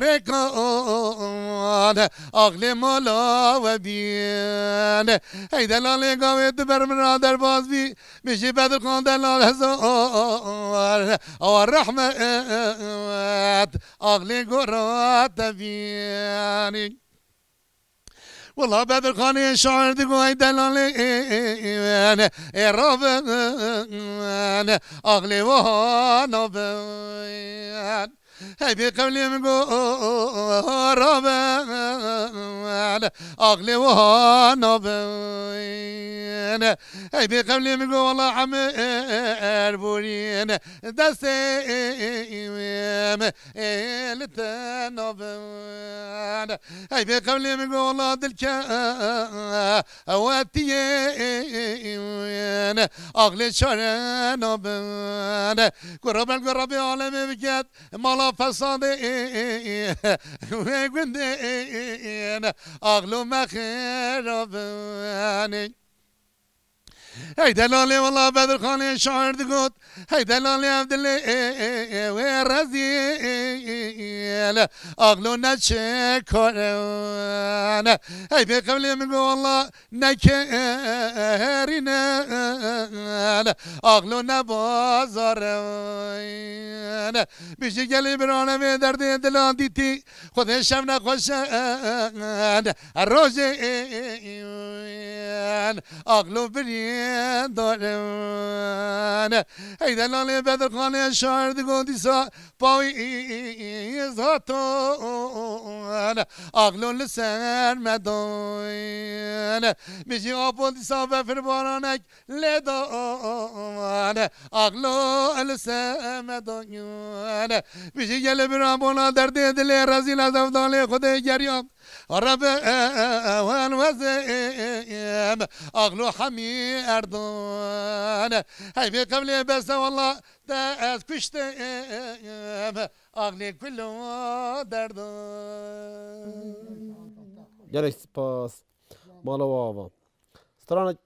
rêkan, aqlê mala we bîn. Hey delalê gavê tu ber min ra derbaz bî, min jî Bedirxan delal hezar awa rehmet, aqlê gora te bîn. Wela Bedirxanê şair digo ey delalê ê rabin, aqlê wiha nabin. Hey bê qewlê min go rabin, aqlê wiha nabin. Hey bê qewlê min go wela hemî erborîn destê ê li te nabin. Hey bê qewlê min go wela dilke ewetiyê aqlê çare nabin. Ku Rebel ku Rebê alemê biket mala fesadê wê gundê aqlo me xêrabin. Hey delalê wela Bedirxanê şair digot, hey delalê ev dilê wê rezîl, aqlo ne çi kar e. Hey bê qewlê min go wela ne kerî ne, aqlo ne bazar e. Bijî gelê birane vê derdê dilan dîtî, Xwedê şev nexweşe rojê aqlo birîndar e. Hey delalê Bedirxanê şair digo dîsa pawîz haton, aqlo li ser me dan. Bijî apo dîsa befir baranek lê dan, aqlo li ser me dan. Bijî gelê bira bona derdê dilê rezîl ez ev dalê Xwedê geriyam. Rebe wen wezêm, aqlo hemî erdan. Hey bê qewlê bes e wela te ez kuştim, aqlê kulo derdan. Gelek spas. Mala we ava. Stranek.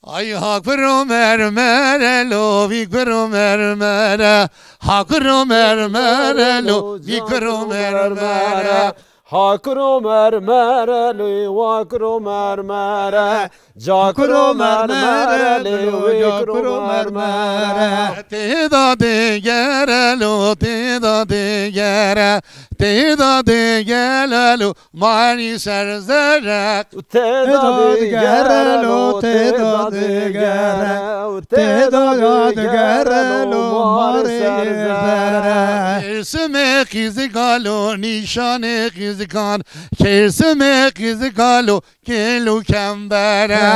Ay ha kuro mermere lo, vî kuro mermere. Ha kuro mermere lo, vî kuro mermere. Ha kuro mermere lo, wa kuro mermere. Ca kuro mermere lo, wê kuro mermere. Têda digere lo, têda digere. Têda digere lo, Marî ser zerre. Têda digere lo, têda digere. Têda digere lo, marê ser zerre. Kêsimê qîzika lo, nîşanê qîzikan. Kêsimê qîzika lo, kêl û kembere.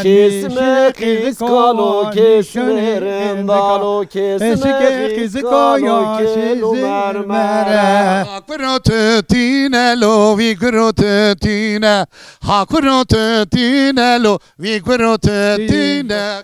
Kêsimê qîzika lo, kêsimê rindalo. Eşikê qîzika ya şîzî mermere. Ha kuro tu tîne lo, vî kuro tu tîne. Ha kuro tu tîne lo, vî kuro tu tîne.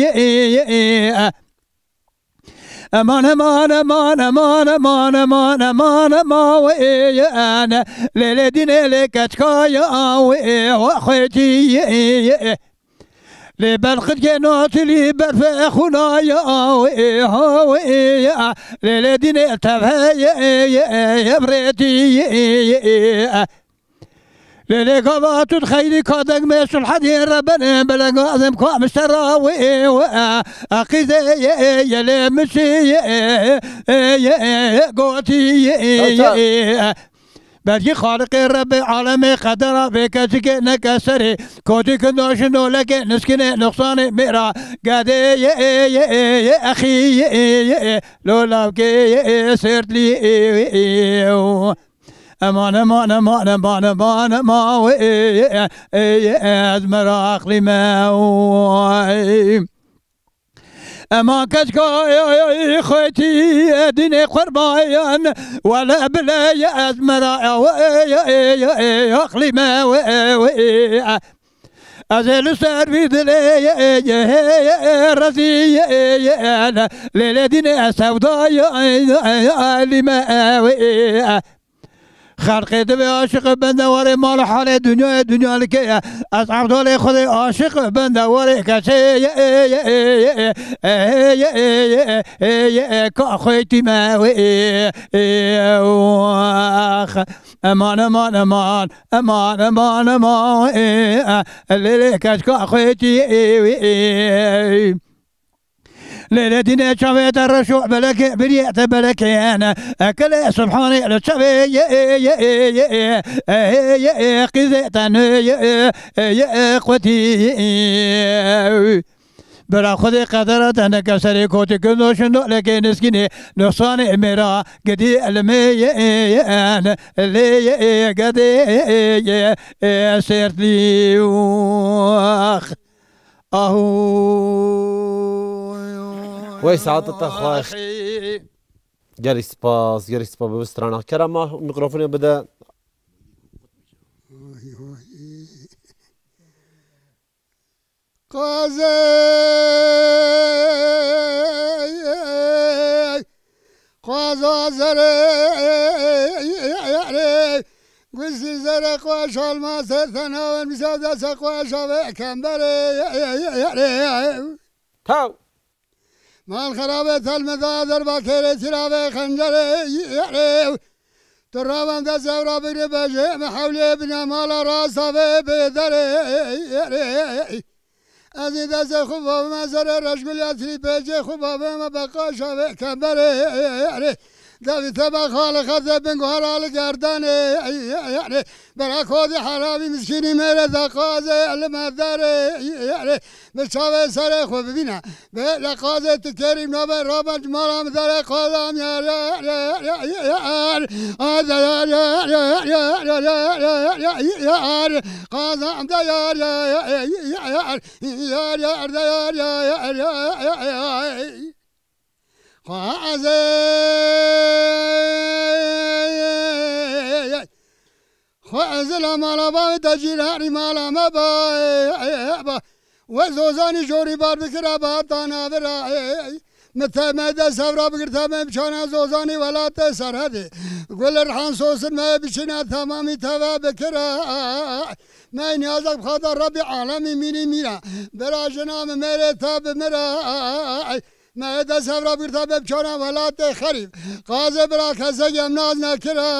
ye. Eman, eman, eman, eman, eman, eman, eman, eman, wê ye. Lê, lê dînê lê keçka ya wê, wa xwetî ye. Lê belqidkê natilî berfê xûna ya wê, ha wê. Lê, lê dînê tevhe ye, ye, ye, ye, brêtî ye. Lê, lê gava tu dixeyrî ka deng me sulhedî rebene, belengazim ka miştera wê, wê, qîzê ye, ye, lê mişî ye, ye, ye, gotî ye, Çal, çal. ye. Belkî Xaliqê Rebbê alemê qedera vê keçikê neke serê, kotî kindoşin nolekê niskinê nuqsanê mêra, gedê ye, ye, ye, exî ye, ye, lolavkê ye, sertlî ye. Eman, eman, eman, eman, eman, eman, wê, ê, ê, ez meraqlî me, wê. Eman keçka, ê, ê, ê, xwetî, ê, dînê qurbayan, wele bile, ê, ez mera, ê, wê, ê, ê, ê, ê, aqlî me, wê, wê. Ez ê li ser vî dilê, ê, ê, ê, ê, ê, rezî, ê, ê, ê, lê, lê dînê ez sewda, ê, ê, ê, ê, alî me, ê, wê. Xelqê divê aşiq bin de warê mal halê dinyayê, dinya li kê ye. Ez Evdalê Xwedê aşiq bin de warê keçê ye, ye, ye, ye, ye, ye, ye, ye, ye, ye, ye, ka xweytî me wê, ye, ye, wax. Eman, eman, eman, eman, eman, eman, ye, ye, lê, lê keçka xweytî ye, ye, ye. Lê, lê dînê çavê te reş û belekê, biriyê te belekên. Ekelê subhanê li çavê ye, ye, ye, ye, ye, ye, ye, ye, qîzê te nê ye, ye, ye, ye, qutî. Bira Xwedê qedera te neke serê kotî kindo şindo lekê niskînê nuqsanê mêra gidî elmê ye, ye, lê ye, ye, gedê ye, ye, sertlî. Ahu. Wey saeta te xweş. Gelî spas, gelî spas bi strana. Kerema mikrofonê bide. Qazê. Xwaza zerê, gusî zerê xweş alma ser te nawen, misa dese xweş avê kemberê. Taw. Mal xerabe telmeda derba kêrê tîravê xencerê. Tu ravan dest ewra bigre bejê me hewlê bine mala rasta vê bê derê. Ez ê destê xwe bavime zerê reşgulya trî pêcê xwe bavime beqaşa vê kemberê. Devî te be xalê xezê bin guhera li gerdanê, yanê bera kodî herabî miskînî mêrê de qazê li me derê, yanê bi çavê serê xwe bibîne. Bê le qazê tu kerîm nabe rabe cimala min derê qazam yar, yar, yar, yar, yar, yar, ay de yar, yar, yar, yar, yar, yar, yar, yar, yar, yar, qazam de yar, yar, yar, yar, yar, yar, yar, yar de yar, yar, yar, yar, yar, yar, yar. Xwezê, xwezê la mala bavê te cî herî mala me ba, ba. We zozanî jorî bar bikira ba ta navira. Mi te me de sevra bigirta me biçana zozanî welatê serhedê. Gul rihan sosin me biçîna temamî teve bikira. Me niyazek xata Rebî alemî mînî mîra. Bira jina mi mêrê te bimira. Me dest hev re bigirta me biçana welatê xerîb. Qazê bira kesek em naz nekira.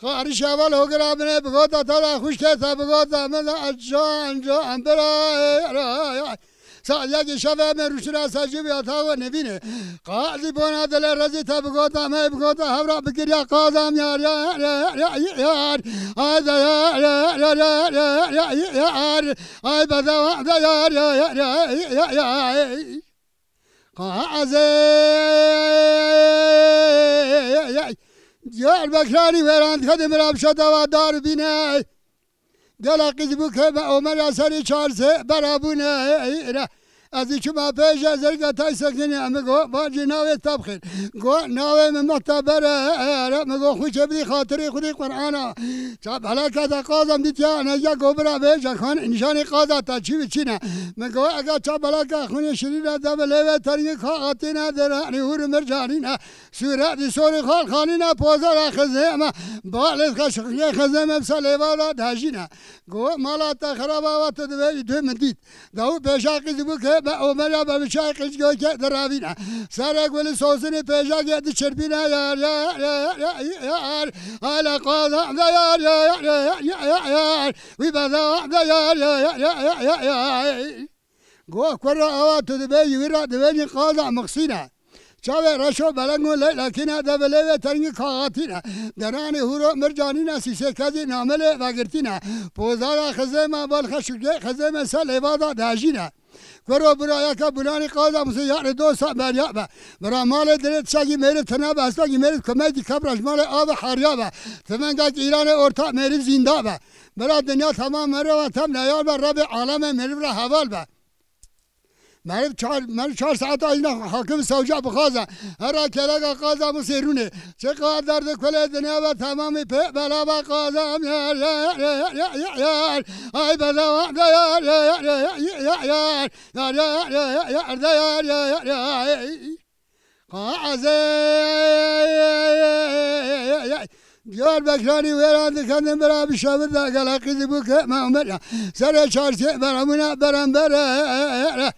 Qarîş heval hogira binê bigota te de xwişkê te bigota min de can can bira. Saet yekî şevê me rûşina ser cî ya tawa nevîne. Qazî bona dilê rezî te bigota me bigota hevra bigiriya qazam yar yar yar yar yar. Ay da yar yar yar yar yar yar yar yar. Ay bedewa da yar yar yar yar yar yar. Qazê. Diyarbekirî wêran dikedi mira bişe dewa dar bîne. Gela qîz bû ke me Omer ya serî çar sê bera bûne. Ez ê çima pêşe zerga tay sekinî, em go bacî navê te bixêr. Go navê min muhteber e, mi go xwîçe bidî xatirî xwedî Qur'ana. Çap helaka te qazam dîtiya, ne ya go bira bêje xan nîşanî qaza te çî bi çî ne. Mi go ega çap helaka xwînê şirîne de bi lêvê teringî kaxatîne de ranî hûr mircanîne. Sûretî sorî xal xanîne pozara xizê me. Balê xeşiqiyê xizê me bi se lêva de dejîne. Go mala te xeraba wa tu divê îdû min dît. Daw pêşa qîz bû ke be Omer ya be biçay qîz göke diravîne. Serek wili sosinî pêşa ge diçirpîne yar yar yar yar yar. Ala qala yar yar yar yar yar yar. Wî beda yar yar yar yar yar yar. Go kura awa tu dibe yî wî ra dibe jî qaza mixsîne. Çavê reşo belengo leylakîne, develê ve tengî kaxatîne. Deranê hûro mircanîne, sîsê kezî namelê vegirtîne. Pozara xizê me bal xeşikê xizê me se lêva da dejîne. Kuro buraya ke bunanî qaza musi yarê dosa berya be. Bira malê dilê tişakî mêrî tine be, hespakî mêrî kumey dî kebra ji malê ave heriya be. Tivengek îranê orta mêrî zînda be. Bira dinya tamam merê ve tem neyar be, Rebê alemê mêrî ra heval be. Meriv çar, meriv çar saet ayna hakim savca bixaze. Hera keleka qaza musê rûnê. Çi qadar de kule dinya ve tamamî pê bela ve qaza yar yar yar yar yar yar. Ay bela ve yar yar yar yar yar yar yar yar yar yar yar yar yar yar yar yar yar. Qazê. Diyarbekirî wêran dikendin bira bi şevir de gela qîzî bû ke me Omer ya. Serê çarşê beramûne berembere.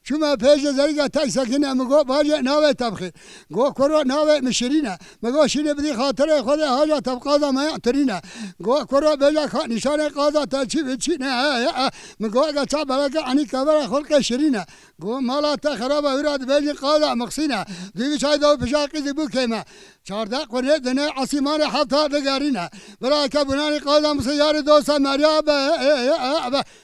Çûme pêşê zerîka tek sekine mi go bacê navê te bixê. Go kuro navê mi Şirîne. Mi go Şirîne bidî xatirê xwe de haca te bi qaza me ya tirîne. Go kuro bêja ka nîşanê qaza te çî bi çî ne. Mi go ege ça beleke enî kevera xulqê Şirîne. Go mala te xeraba wira dibêjin qaza mixsîne. Dûvî çay daw pişa qîzî bû kême. Çardeh qurnê dinê esîmanê hefta digerîne. Bira ke bunanî qaza mixsî yarî dosa merya be.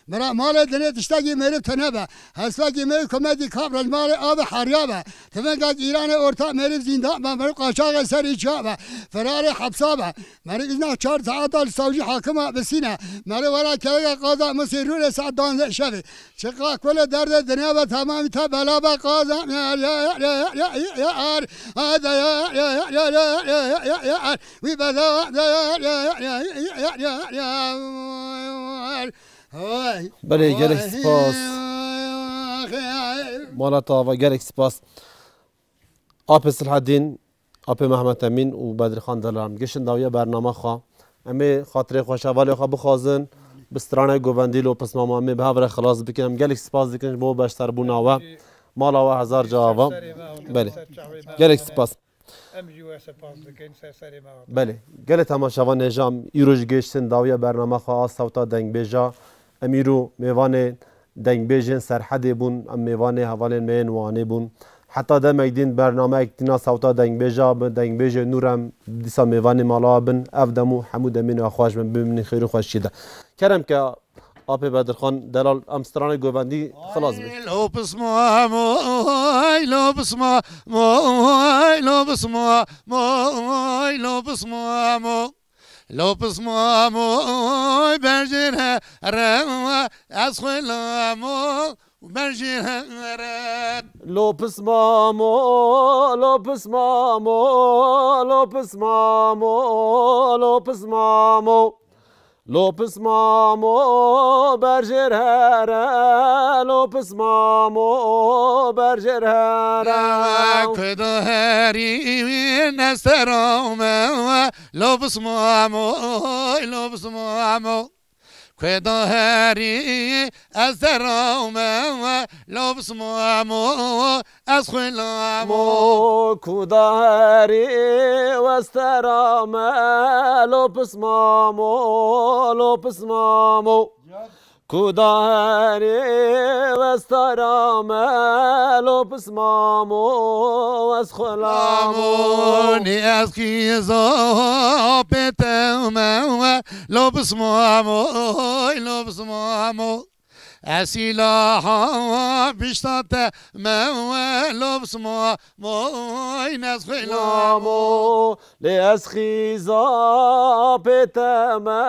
Bira malê dinê tiştekî mêrî tune be. Hespekî mêrî komedî kap rejmalê abi herya be. Tivengek îranê orta mêrî zînda be. Mêrî qaçaxê serî çiya be. Ferarê hepsa be. Merî îzna çar saeta li savcî hakima bisîne. Merî wera kereka qaza misî rûnê saet danzê şevê. Çiqa kulê derdê dinya ve tamamî te bela be qaza. Yar, yar, yar. Ay de yar, yar, yar. Wî bela de yar, yar, yar. Ay. Belê, gelek spas. Mala te ava, gelek spas. Apê Silhedîn, Apê Mehmet Emîn û Bedirxan Delaran giştin dawiya bernama xwe. Em ê xatirê xwe şevalê xwe bixwazin, bi stranek govendî lo pismama em ê bi hev re xilas bikin. Em gelek spas dikin ji bo beşserbûna we. Mala we hezar ca ava. Belê. Gelek spas. Em jî we spas dikin ser serê me. Belê. Gelê temaşevan hêja em îro jî gihiştin dawiya bernama xwe a sewta dengbêja. Em îro mêvanê dengbêjên Serhedê bûn, em mêvanê hevalên me yên Wanê bûn. Heta demek din bernameyek tîna sewta dengbêja bi, dengbêjê nû re em dîsa mêvanê mala bin. Ev dem û hemû demên xweş bin, bimînin xêr û xweşiyê de. Kerem ke Apê Bedirxan delal em stranê govendî xilas bin. Ay, lo pisma moy, lo pisma moy, lo pisma moy, lo pisma mo. Lo pisma moy, berjêr here, ez xwe lamo, berjêr here. Lo pisma mo, lo pisma mo, lo pisma mo, lo pisma mo. Lo pisma mo berjêr here, lo pisma mo berjêr here. Ku da herî nestera me, lo pisma mo, lo pisma mo. Ku da herî ez te ra me, lo pisma mo, ez xwe lamo. Mo, ku da herî westera me, lo pisma mo, lo pisma mo. Ku da herî westera me, lo pisma mo, ez xwe lamo. Lamo, nê ez xîza pê te me, lo pisma mo, lo pisma mo. Ez sîlaha pişta te me, lo pisma moy, ez xwe lamo. Lê ez xîza pê te me,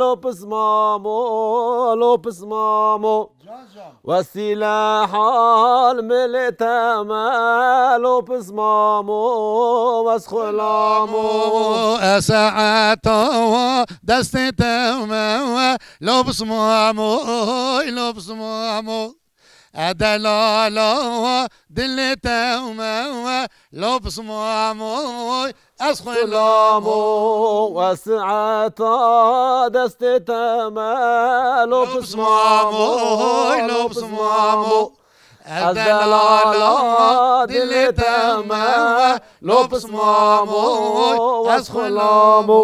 lo pisma mo, lo pisma mo. Can can. Wesîle hal milê te me, lo pisma mo, ez xwe lamo. Ez saeta destê te me, lo pisma moy, lo pisma mo. Ez delala dilê te me, lo pisma moy, ez xwe lamo. Lamo, ez saeta destê te me, lo pisma moy, lo pisma mo. Ez delala dilê te me, lo pisma moy, ez xwe lamo.